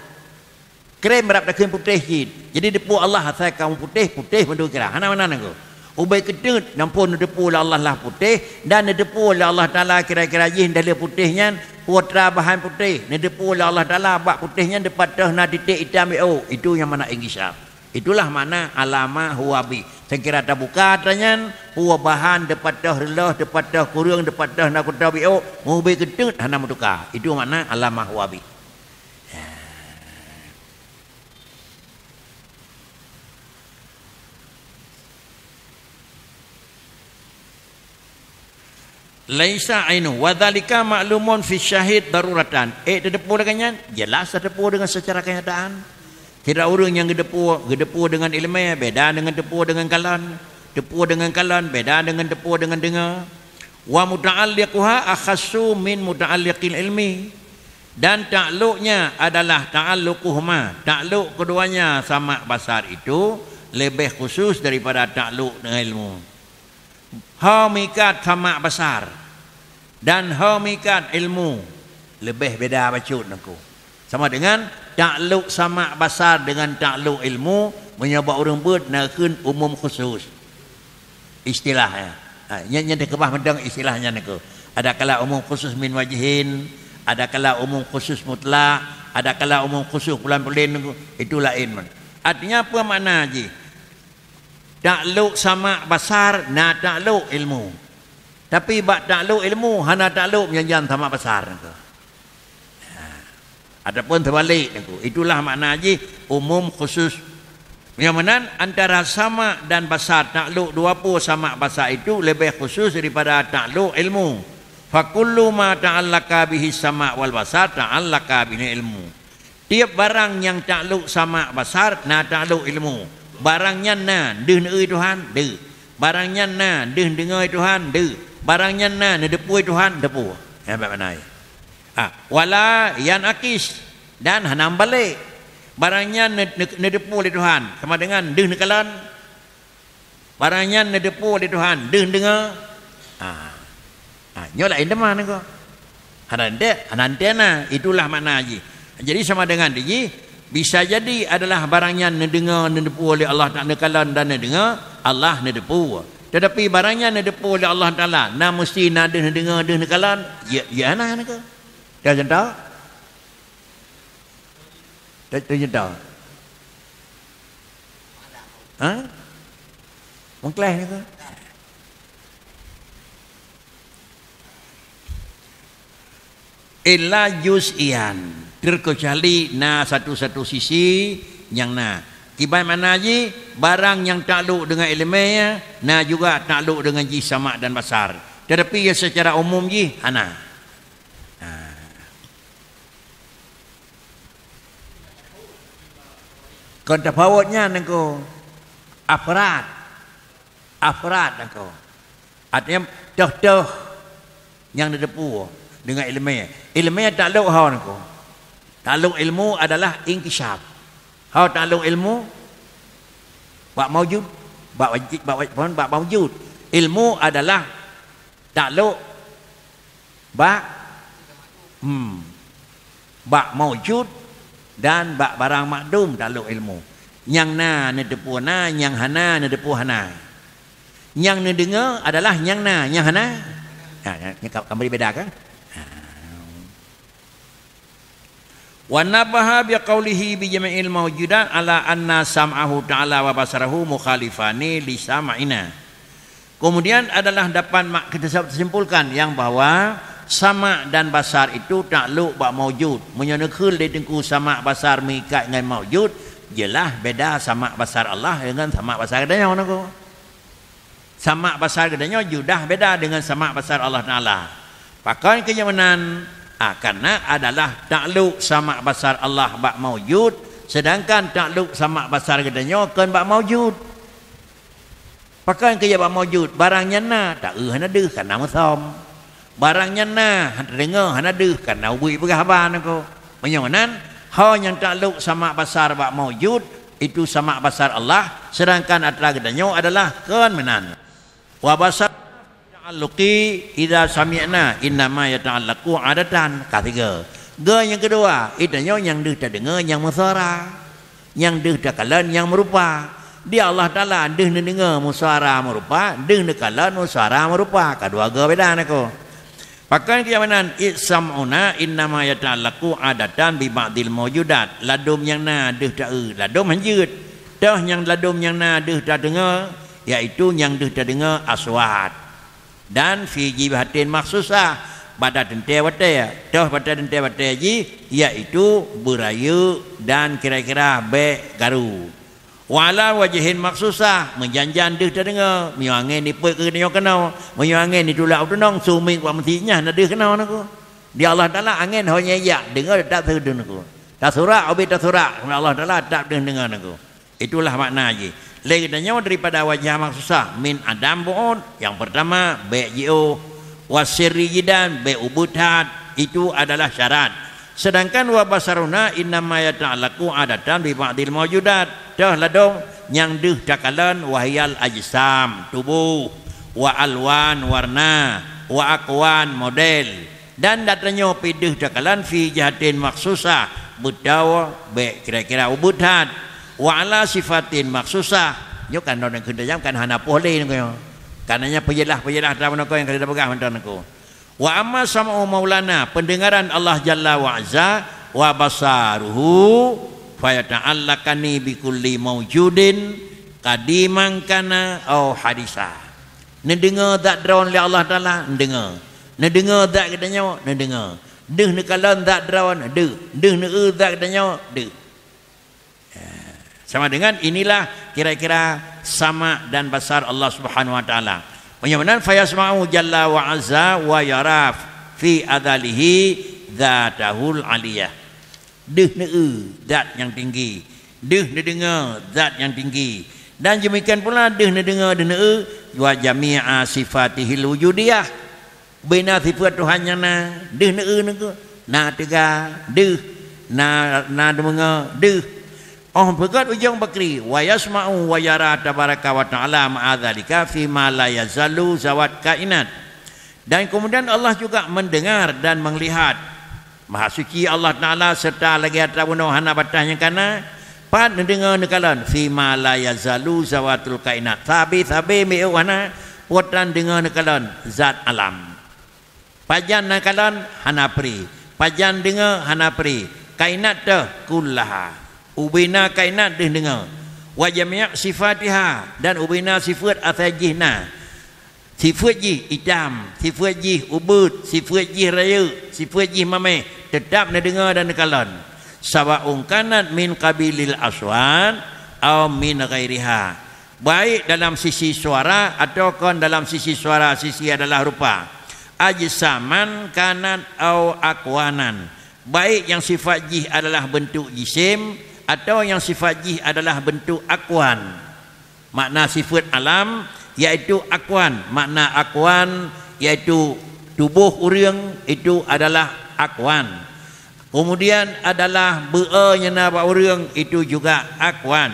Krém rab takheun putéh cit. Jadi, teupeu Allah asai kamoe putéh, putéh mandum kira. Hana meunan neuku. Ubé keuteut, namphon neuteupeue lé Allah lah putéh, dan neuteupeue lé Allah Taala kira-kira jih daleh putéh nyan, peue atra bahan putéh, neuteupeue lé Allah Taala bak putéh nyan teupat toh na titek itam iôk. Itu nyang makna ingkisyaf. Itulah makna alamah huwa bih. Seukira tabuka atra nyan, peue bahan teupat toh reuloh, teupat toh kureueng, teupat toh na kutob iôk, ubé keuteut hana meutuka. Itu makna alamah huwa bih. Ya. Laisa ainu, wa dzalika ma'lumun fi syahid daruratan. Eh, teuteupeue lagée nyan? Jeulaih teuteupeue deungon seucara keunyataan. Sidroe ureuëng nyang geuteupeu, geuteupeu deungon iéleumé, beda deungon teupeu deungon kalon. Teupeu deungon kalon, beda deungon teupeu deungon deungoe. Wa muta'alliquha akhassu min muta'alliqil ilmi. Dan takluknya adalah ta'alluquhuma, takluk keduanya samak basar itu lebih khusus daripada takluk dengan ilmu. Ho meuikat samak basar dan ho meuikat ilmu leubeh beda bacut neuku. Sama dengan takluk samak basar dengan takluk ilmu, meunyoe bak ureuëng beuet na kheun umum khusus. Istilahnya. Ha, nyan, nyan teukeubah mantong istilah nyan neuku. Ada kala umum khusus min wajhin, ada kala umum khusus mutlak, ada kala umum khusus pulan-pulan neuku. Itu laén man. Artinya apa makna jih? Takluk samak basar na takluk ilmu. Tapi bak takluk ilmu hana takluk meunyan samak basar neuku. Ha. Ataupun teubalek neuku. Itulah makna jih umum khusus. Nyang meunan antara samak dan basar takluk dua peue samak basar itu leubeh khusus daripada takluk ilmu. Fa kullu ma ta'allaqa bihi samak wal basar ta'allaqa bihi ilmu. Tiep barang nyang takluk samak basar na takluk ilmu. Barang nyan na deuh neueu Tuhan, deuh. Barang nyan na deuh neudeungoe Tuhan, deuh. Barang nyan na neuteupeu Tuhan, teupeu. Nyan bak makna jih. Ah, wala yan'akis, dan hana meubalek. Barang nyan ne-, ne-, neuteupeu lé Tuhan, sama dengan deuh neukalon. Barang nyan neuteupeu lé Tuhan, deuh neudeungoe. Ah. Ah, nyoe laén teuma neuku. Hana entek, hana entek na, itulah makna jih. Jadi sama dengan di jih, bisa jadi adalah barang nyan neudeungoe, neuteupeu lé Allah Taala, neukalon dan neudeungoe, Allah neuteupeu. Tetapi barang nyan neuteupeu lé Allah Taala, na meusti na deuh neudeungoe, deuh neukalon, ya, ya hana neuku. Dah contoh? Dah, dah contoh? Ha? Meukleh neuku. Illa juz'ian, terkecuali na satu-satu sisi nyang na. Kiban makna jih, barang nyang takluk deungon iéleumé na juga takluk deungon jih samak dan basar. Tetapi ya secara umum jih hana. Ha. Kon tafawut nyan neuku afrad. Afrad neuku. Artinya toh-toh nyang neuteupeu deungon iéleumé. Iéleumé takluk ho neuku. Takluk ilmu adalah inkishaf. Ho takluk ilmu bak maujud, bak wajib, bak wajib, bak maujud. Ilmu adalah takluk bak, hmm, bak maujud dan bak barang makdum takluk ilmu. Nyang na neuteupeu na, nyang hana neuteupeu hana. Nyang neudeungoe adalah nyang na, nyang hana. Ha, nyan ka, ka bri beda kan? Ha. Wa nabbaha biqaulihi bi jami'il maujudat ala anna sam'ahu ta'ala wa basarahu mukhalifani li sam'ina. Kemudian adalah dapat mak-, kita simpulkan yang bahwa sama' dan basar itu takluk bak maujud. Meunyoe neukheun lé Teungku sama' basar meuikat ngon maujud, jeulaih beda sama' basar Allah deungon sama' basar geutanyoe nyoe. Sama' basar geutanyoe judah beda deungon sama' basar Allah Taala. Pakon keu nyang meunan? Ah, karena adalah takluk sama' basar Allah bak maujud, sedangkan takluk sama' basar geutanyoe kon bak maujud. Pakon keu jak bak maujud? Barang nyan na, taeu hana deuh, kana meusom. Barang nyan na, hana deungoe, hana deuh, kana ubit peugah haba nangko. Meunyoe meunan, ho nyang taklok sama' basar bak maujud, itu sama' basar Allah, sedangkan atra geutanyoe adalah kon meunan. Wa basar ta'alluqi idza sami'na, innama yata'allaqu adatan, ka sigoe. Goe nyang keudua, geutanyoe nyang deuh tadeungoe nyang meusuara. Nyang deuh takalon nyang meurupa. Di Allah Taala deuh neudeungoe meusuara meurupa, deuh neukalon meusuara meurupa, ka dua goe beda nangko. Pakon keu nyang meunan, id sam'una innama yata'allaqu adatan bi ba'dil maujudat. Ladôm nyang na deuh taeu, ladôm hanjeuet. Toh nyang ladôm nyang na deuh tadeungoe, yaitu nyang deuh tadeungoe aswat. Dan fi jihatin makhsusah, bak teuntée watée, toh bak teuntée watée jih, yaitu beurayeuk dan kira-kira bék garu. Wa ala wajhin makhsusah, meujan-jan deuh tadeungoe, meunyoe angén ipeuet keu geutanyoe keunoe, meunyoe angén itulak u tunong, sumiek bak meusinya na deuh keunoe nangko. Di Allah Taala angén ho nyang jak, deungoe teutap deuh nangko. Tasurak, ubit tasurak, Allah Taala teutap deuh deungoe nangko. Itulah makna jih. Lé geutanyoe daripada wajah makhsusah min adam bu'ud, nyang peurtama, bék jiôh, wa sirri jidan, bék ubit that, itu adalah syarat. Sedangkan wa basaruna innama yata'allaqu adatan bi ba'dil maujudat, toh ladôm nyang deuh takalon, wahiyal ajsam, tuboh, wa alwan, warna, wa akwan, model. Dan geutanyoe pih deuh takalon fi jihatin makhsusah, beutôi bék kira-kira ubit that, wa ala sifatin makhsusah. Nyoe kan droeneuh kheun tajam kan hana poh lé nangko. Karena nyan peujeulaih-peujeulaih atra nangko nyang ka lheueh tapeugah mantong nangko. Wa amma sam'u maulana, pendengaran Allah Jalla wa Azza, wa basaruhu, fayata'allaqani bi kulli maujudin qadiman kana au hadisa. Neudeungoe zat droen lé Allah Taala, neudeungoe. Neudeungoe zat geutanyoe, neudeungoe. Deuh neukalon zat droen, deuh. Deuh neueu zat geutanyoe, deuh. Sama dengan inilah kira-kira sama' dan basar Allah Subhanahu wa Taala. Meunyoe meunan, fayasma'u jalla wa azza wa yara fi azalihi dzatahul aliyah. Deuh neueu zat nyang tinggi, deuh neudeungoe zat nyang tinggi, dan demikian pula deuh neudeungoe, deuh neueu wa jami'a sifatihil wujudiyah. Bina sifeuet Tuhan nyang na, deuh neueu nangko, na teuga, deuh, na, na deungoe, deuh. Óh beugét ujong bakri, wa yasma'u wa yara tabaraka wa ta'ala ma'a dzalika fi ma la yazalu zawat kainat. Dan kemudian Allah juga mendengar dan melihat. Maha suci Allah Taala serta lagée atra bunoe hana bataih nyang kana, pat neudeungoe neukalon, fi ma la yazalu zawatul kainat, sabe-sabe miôh hana, po tan deungoe neukalon zat alam. Pajan neukalon hana pri, pajan deungoe hana pri, kainat teuh kullaha, ubena kainat deuh deungoe, wa jami' sifatiha, dan ubena sifeuet asai jih na. Sifeuet jih itam, sifeuet jih ubeuet, sifeuet jih rayeuk, sifeuet jih maméh, teutab neudeungoe dan neukalon. Sawa'un kanat min qabilil aswat aw min ghairiha. Baik dalam sisi suara atau kon dalam sisi suara, sisi adalah rupa. Ajsaman kanat aw akwanan. Baik nyang sifat jih adalah beuntuk jisim atau nyang sifat jih adalah beuntuk akwan. Makna sifeuet alam, yaitu akwan. Makna akwan, yaitu tuboh ureuëng, itu adalah akwan. Kemudian adalah beu'e nyang na bak ureuëng, itu juga akwan.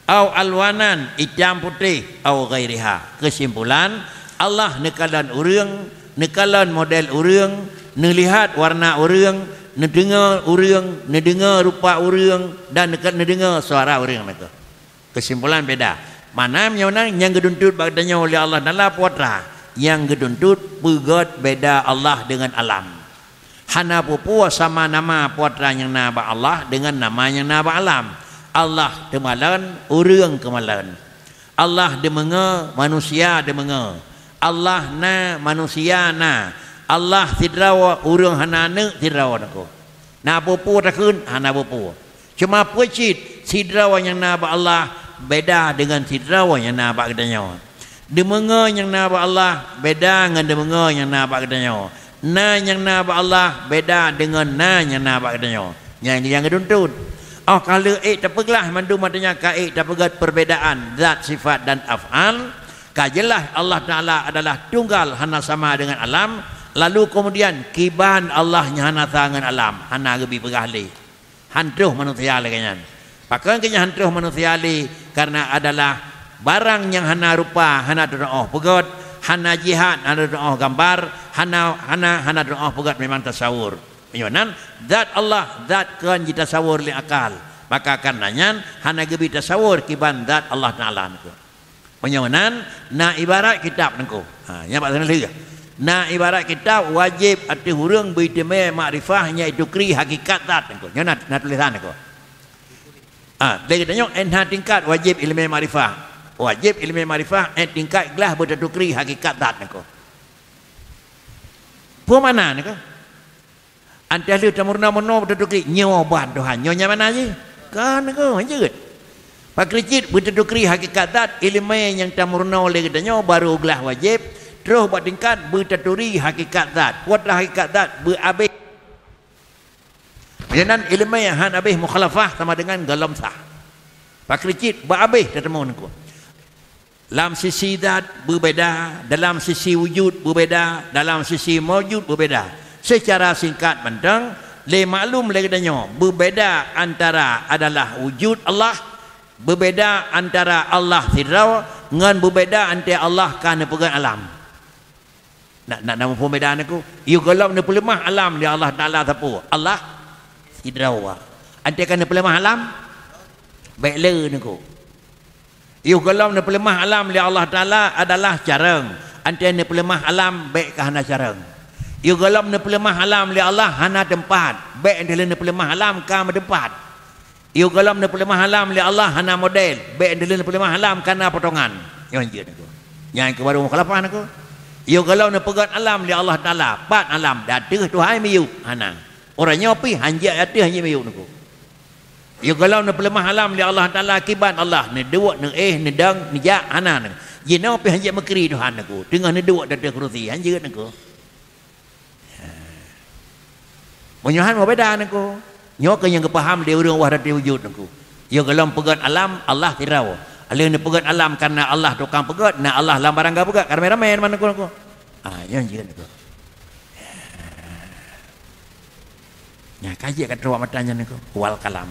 Au alwanan, itam putéh, au ghairiha. Keusimpulan, Allah neukalon ureuëng, neukalon model ureuëng, neulihat warna ureuëng, neudeungoe ureuëng, neudeungoe rupa ureuëng, dan neuka-, neudeungoe suara ureuëng nangko. Keusimpulan beda. Mana meunyoe na nyang geuduntut bak geutanyoe lé Allah Taala po atra. Nyang geutuntot peugét beda Allah deungon alam. Hana peue-peue sama nama peue atra nyang na bak Allah deungon nama nyang na bak alam. Allah teumalon, ureuëng keumalon. Allah deumeungoe, manusia deumeungoe. Allah na, manusia na. Allah sidroe, ureuëng hana aneuk sidroe, Teungku. Na peue-peue takheun, hana peue-peue. Cuma peue cit, sidroe nyang na bak Allah beda deungon sidroe nyang na bak geutanyoe. Deumeungoe nyang na bak Allah beda ngon deumeungoe nyang na bak geutanyoe. Na nyang na bak Allah beda deungon na nyang na bak geutanyoe. Nyan nyang geutuntot. Óh ka lheueh ék tapeuglah mandum atra nyan ka ék tapeugét perbedaan zat, sifat dan af'al, ka jeulaih Allah Taala adalah tunggal, hana sama deungon alam, lalu keumudian kiban Allah nyang hana sa ngon alam, hana geubi peugah lé. Han troh manusia lagée nyan. Pakon keu nyan han troh manusia lé? Kareuna adalah barang nyang hana rupa, hana teutuoh peugét, hana jihat, hana teutuoh gambar, hana, hana, hana teutuoh peugét, memang tasawur. Meunyoe nan, zat Allah, zat kon jitasawur lé akal. Maka kareuna nyan, hana geubi tasawur kiban zat Allah Taala nyan. Meunyoe meunan, na ibarat kitab niko. Ha, nyan bak sana lheueh. Na ibarat kitab wajéb ateueh ureuëng beuteumé makrifah nyang itukri hakikat zat niko. Nyoe na, na tulésan niko. Ha, lé geutanyoe éh na tingkat wajéb ileumé makrifah. Wajéb ileumé makrifah éh tingkat glah beutatukri hakikat zat niko. Peue makna niko? Antah lheueh tameurunoe-meurunoe beutatukri, nyoe ban Tuhan, nyoe nyang mana jih? Kan niko, jeuet. Pakri cit beutatukri hakikat zat, ileumé nyang tameurunoe lé geutanyoe baru glah wajéb, troh bak tingkat beutaturi hakikat zat. Peue atra hakikat zat beuabéh. Meunan ileumé han abéh mukhalafah sama dengan gohlom sah. Pakri cit beuabéh teuteumé niko. Lam sisi zat beubeda, dalam sisi wujud beubeda, dalam sisi maujud beubeda. Seucara singkat mantong, lé maklum lé geutanyoe, beubeda antara adalah wujud Allah, beubeda antara Allah sidroe, ngon beubeda antara Allah ka neupeugét alam. Nak, nak, nak muphom beda niko? Yôh gohlom neupeuleumah alam lé Allah Taala sapeue? Allah sidroe. Antée ka neupeuleumah alam, bék le niko. Yôh gohlom neupeuleumah alam lé Allah Taala adalah carông. Antée neupeuleumah alam, bék ka hana carông. Yôh gohlom neupeuleumah alam lé Allah hana teumpat, bék antée le neupeuleumah alam ka meuteumpat. Yôh gohlom neupeuleumah alam lé Allah hana model, bék antée le neupeuleumah alam ka na potongan. Nyoe jeuet niko. Nyan keuh baru mukhalafah niko. Yôh gohlom neupeugét alam lé Allah Taala, pat alam, di ateueh Tuhan miyueb, hana. Uroe nyoe pih hanjeuet ateueh hanjeuet miyueb niko. Yôh gohlom neupeuleumah alam lé Allah Taala kiban Allah, neuduek, neuéh, neudong, neujak, hana niko. Jinoe pih hanjeuet meukri Tuhan niko, teungoh neuduek di ateueh kurusi, hanjeuet niko. Meunyoe han meubeda niko. Nyoe keuh nyang geupaham lé ureuëng wahdatul wujud niko. Yôh gohlom peugét alam, Allah sidroe. Lheueh neupeugét alam kareuna Allah tukang peugét, na Allah lam barang geupeugét, ka ramé-ramé teuma niko, niko. Ah, nyoe jeuet niko. Nyan ka jeuet ka troh mata nyan niko. Wal kalam.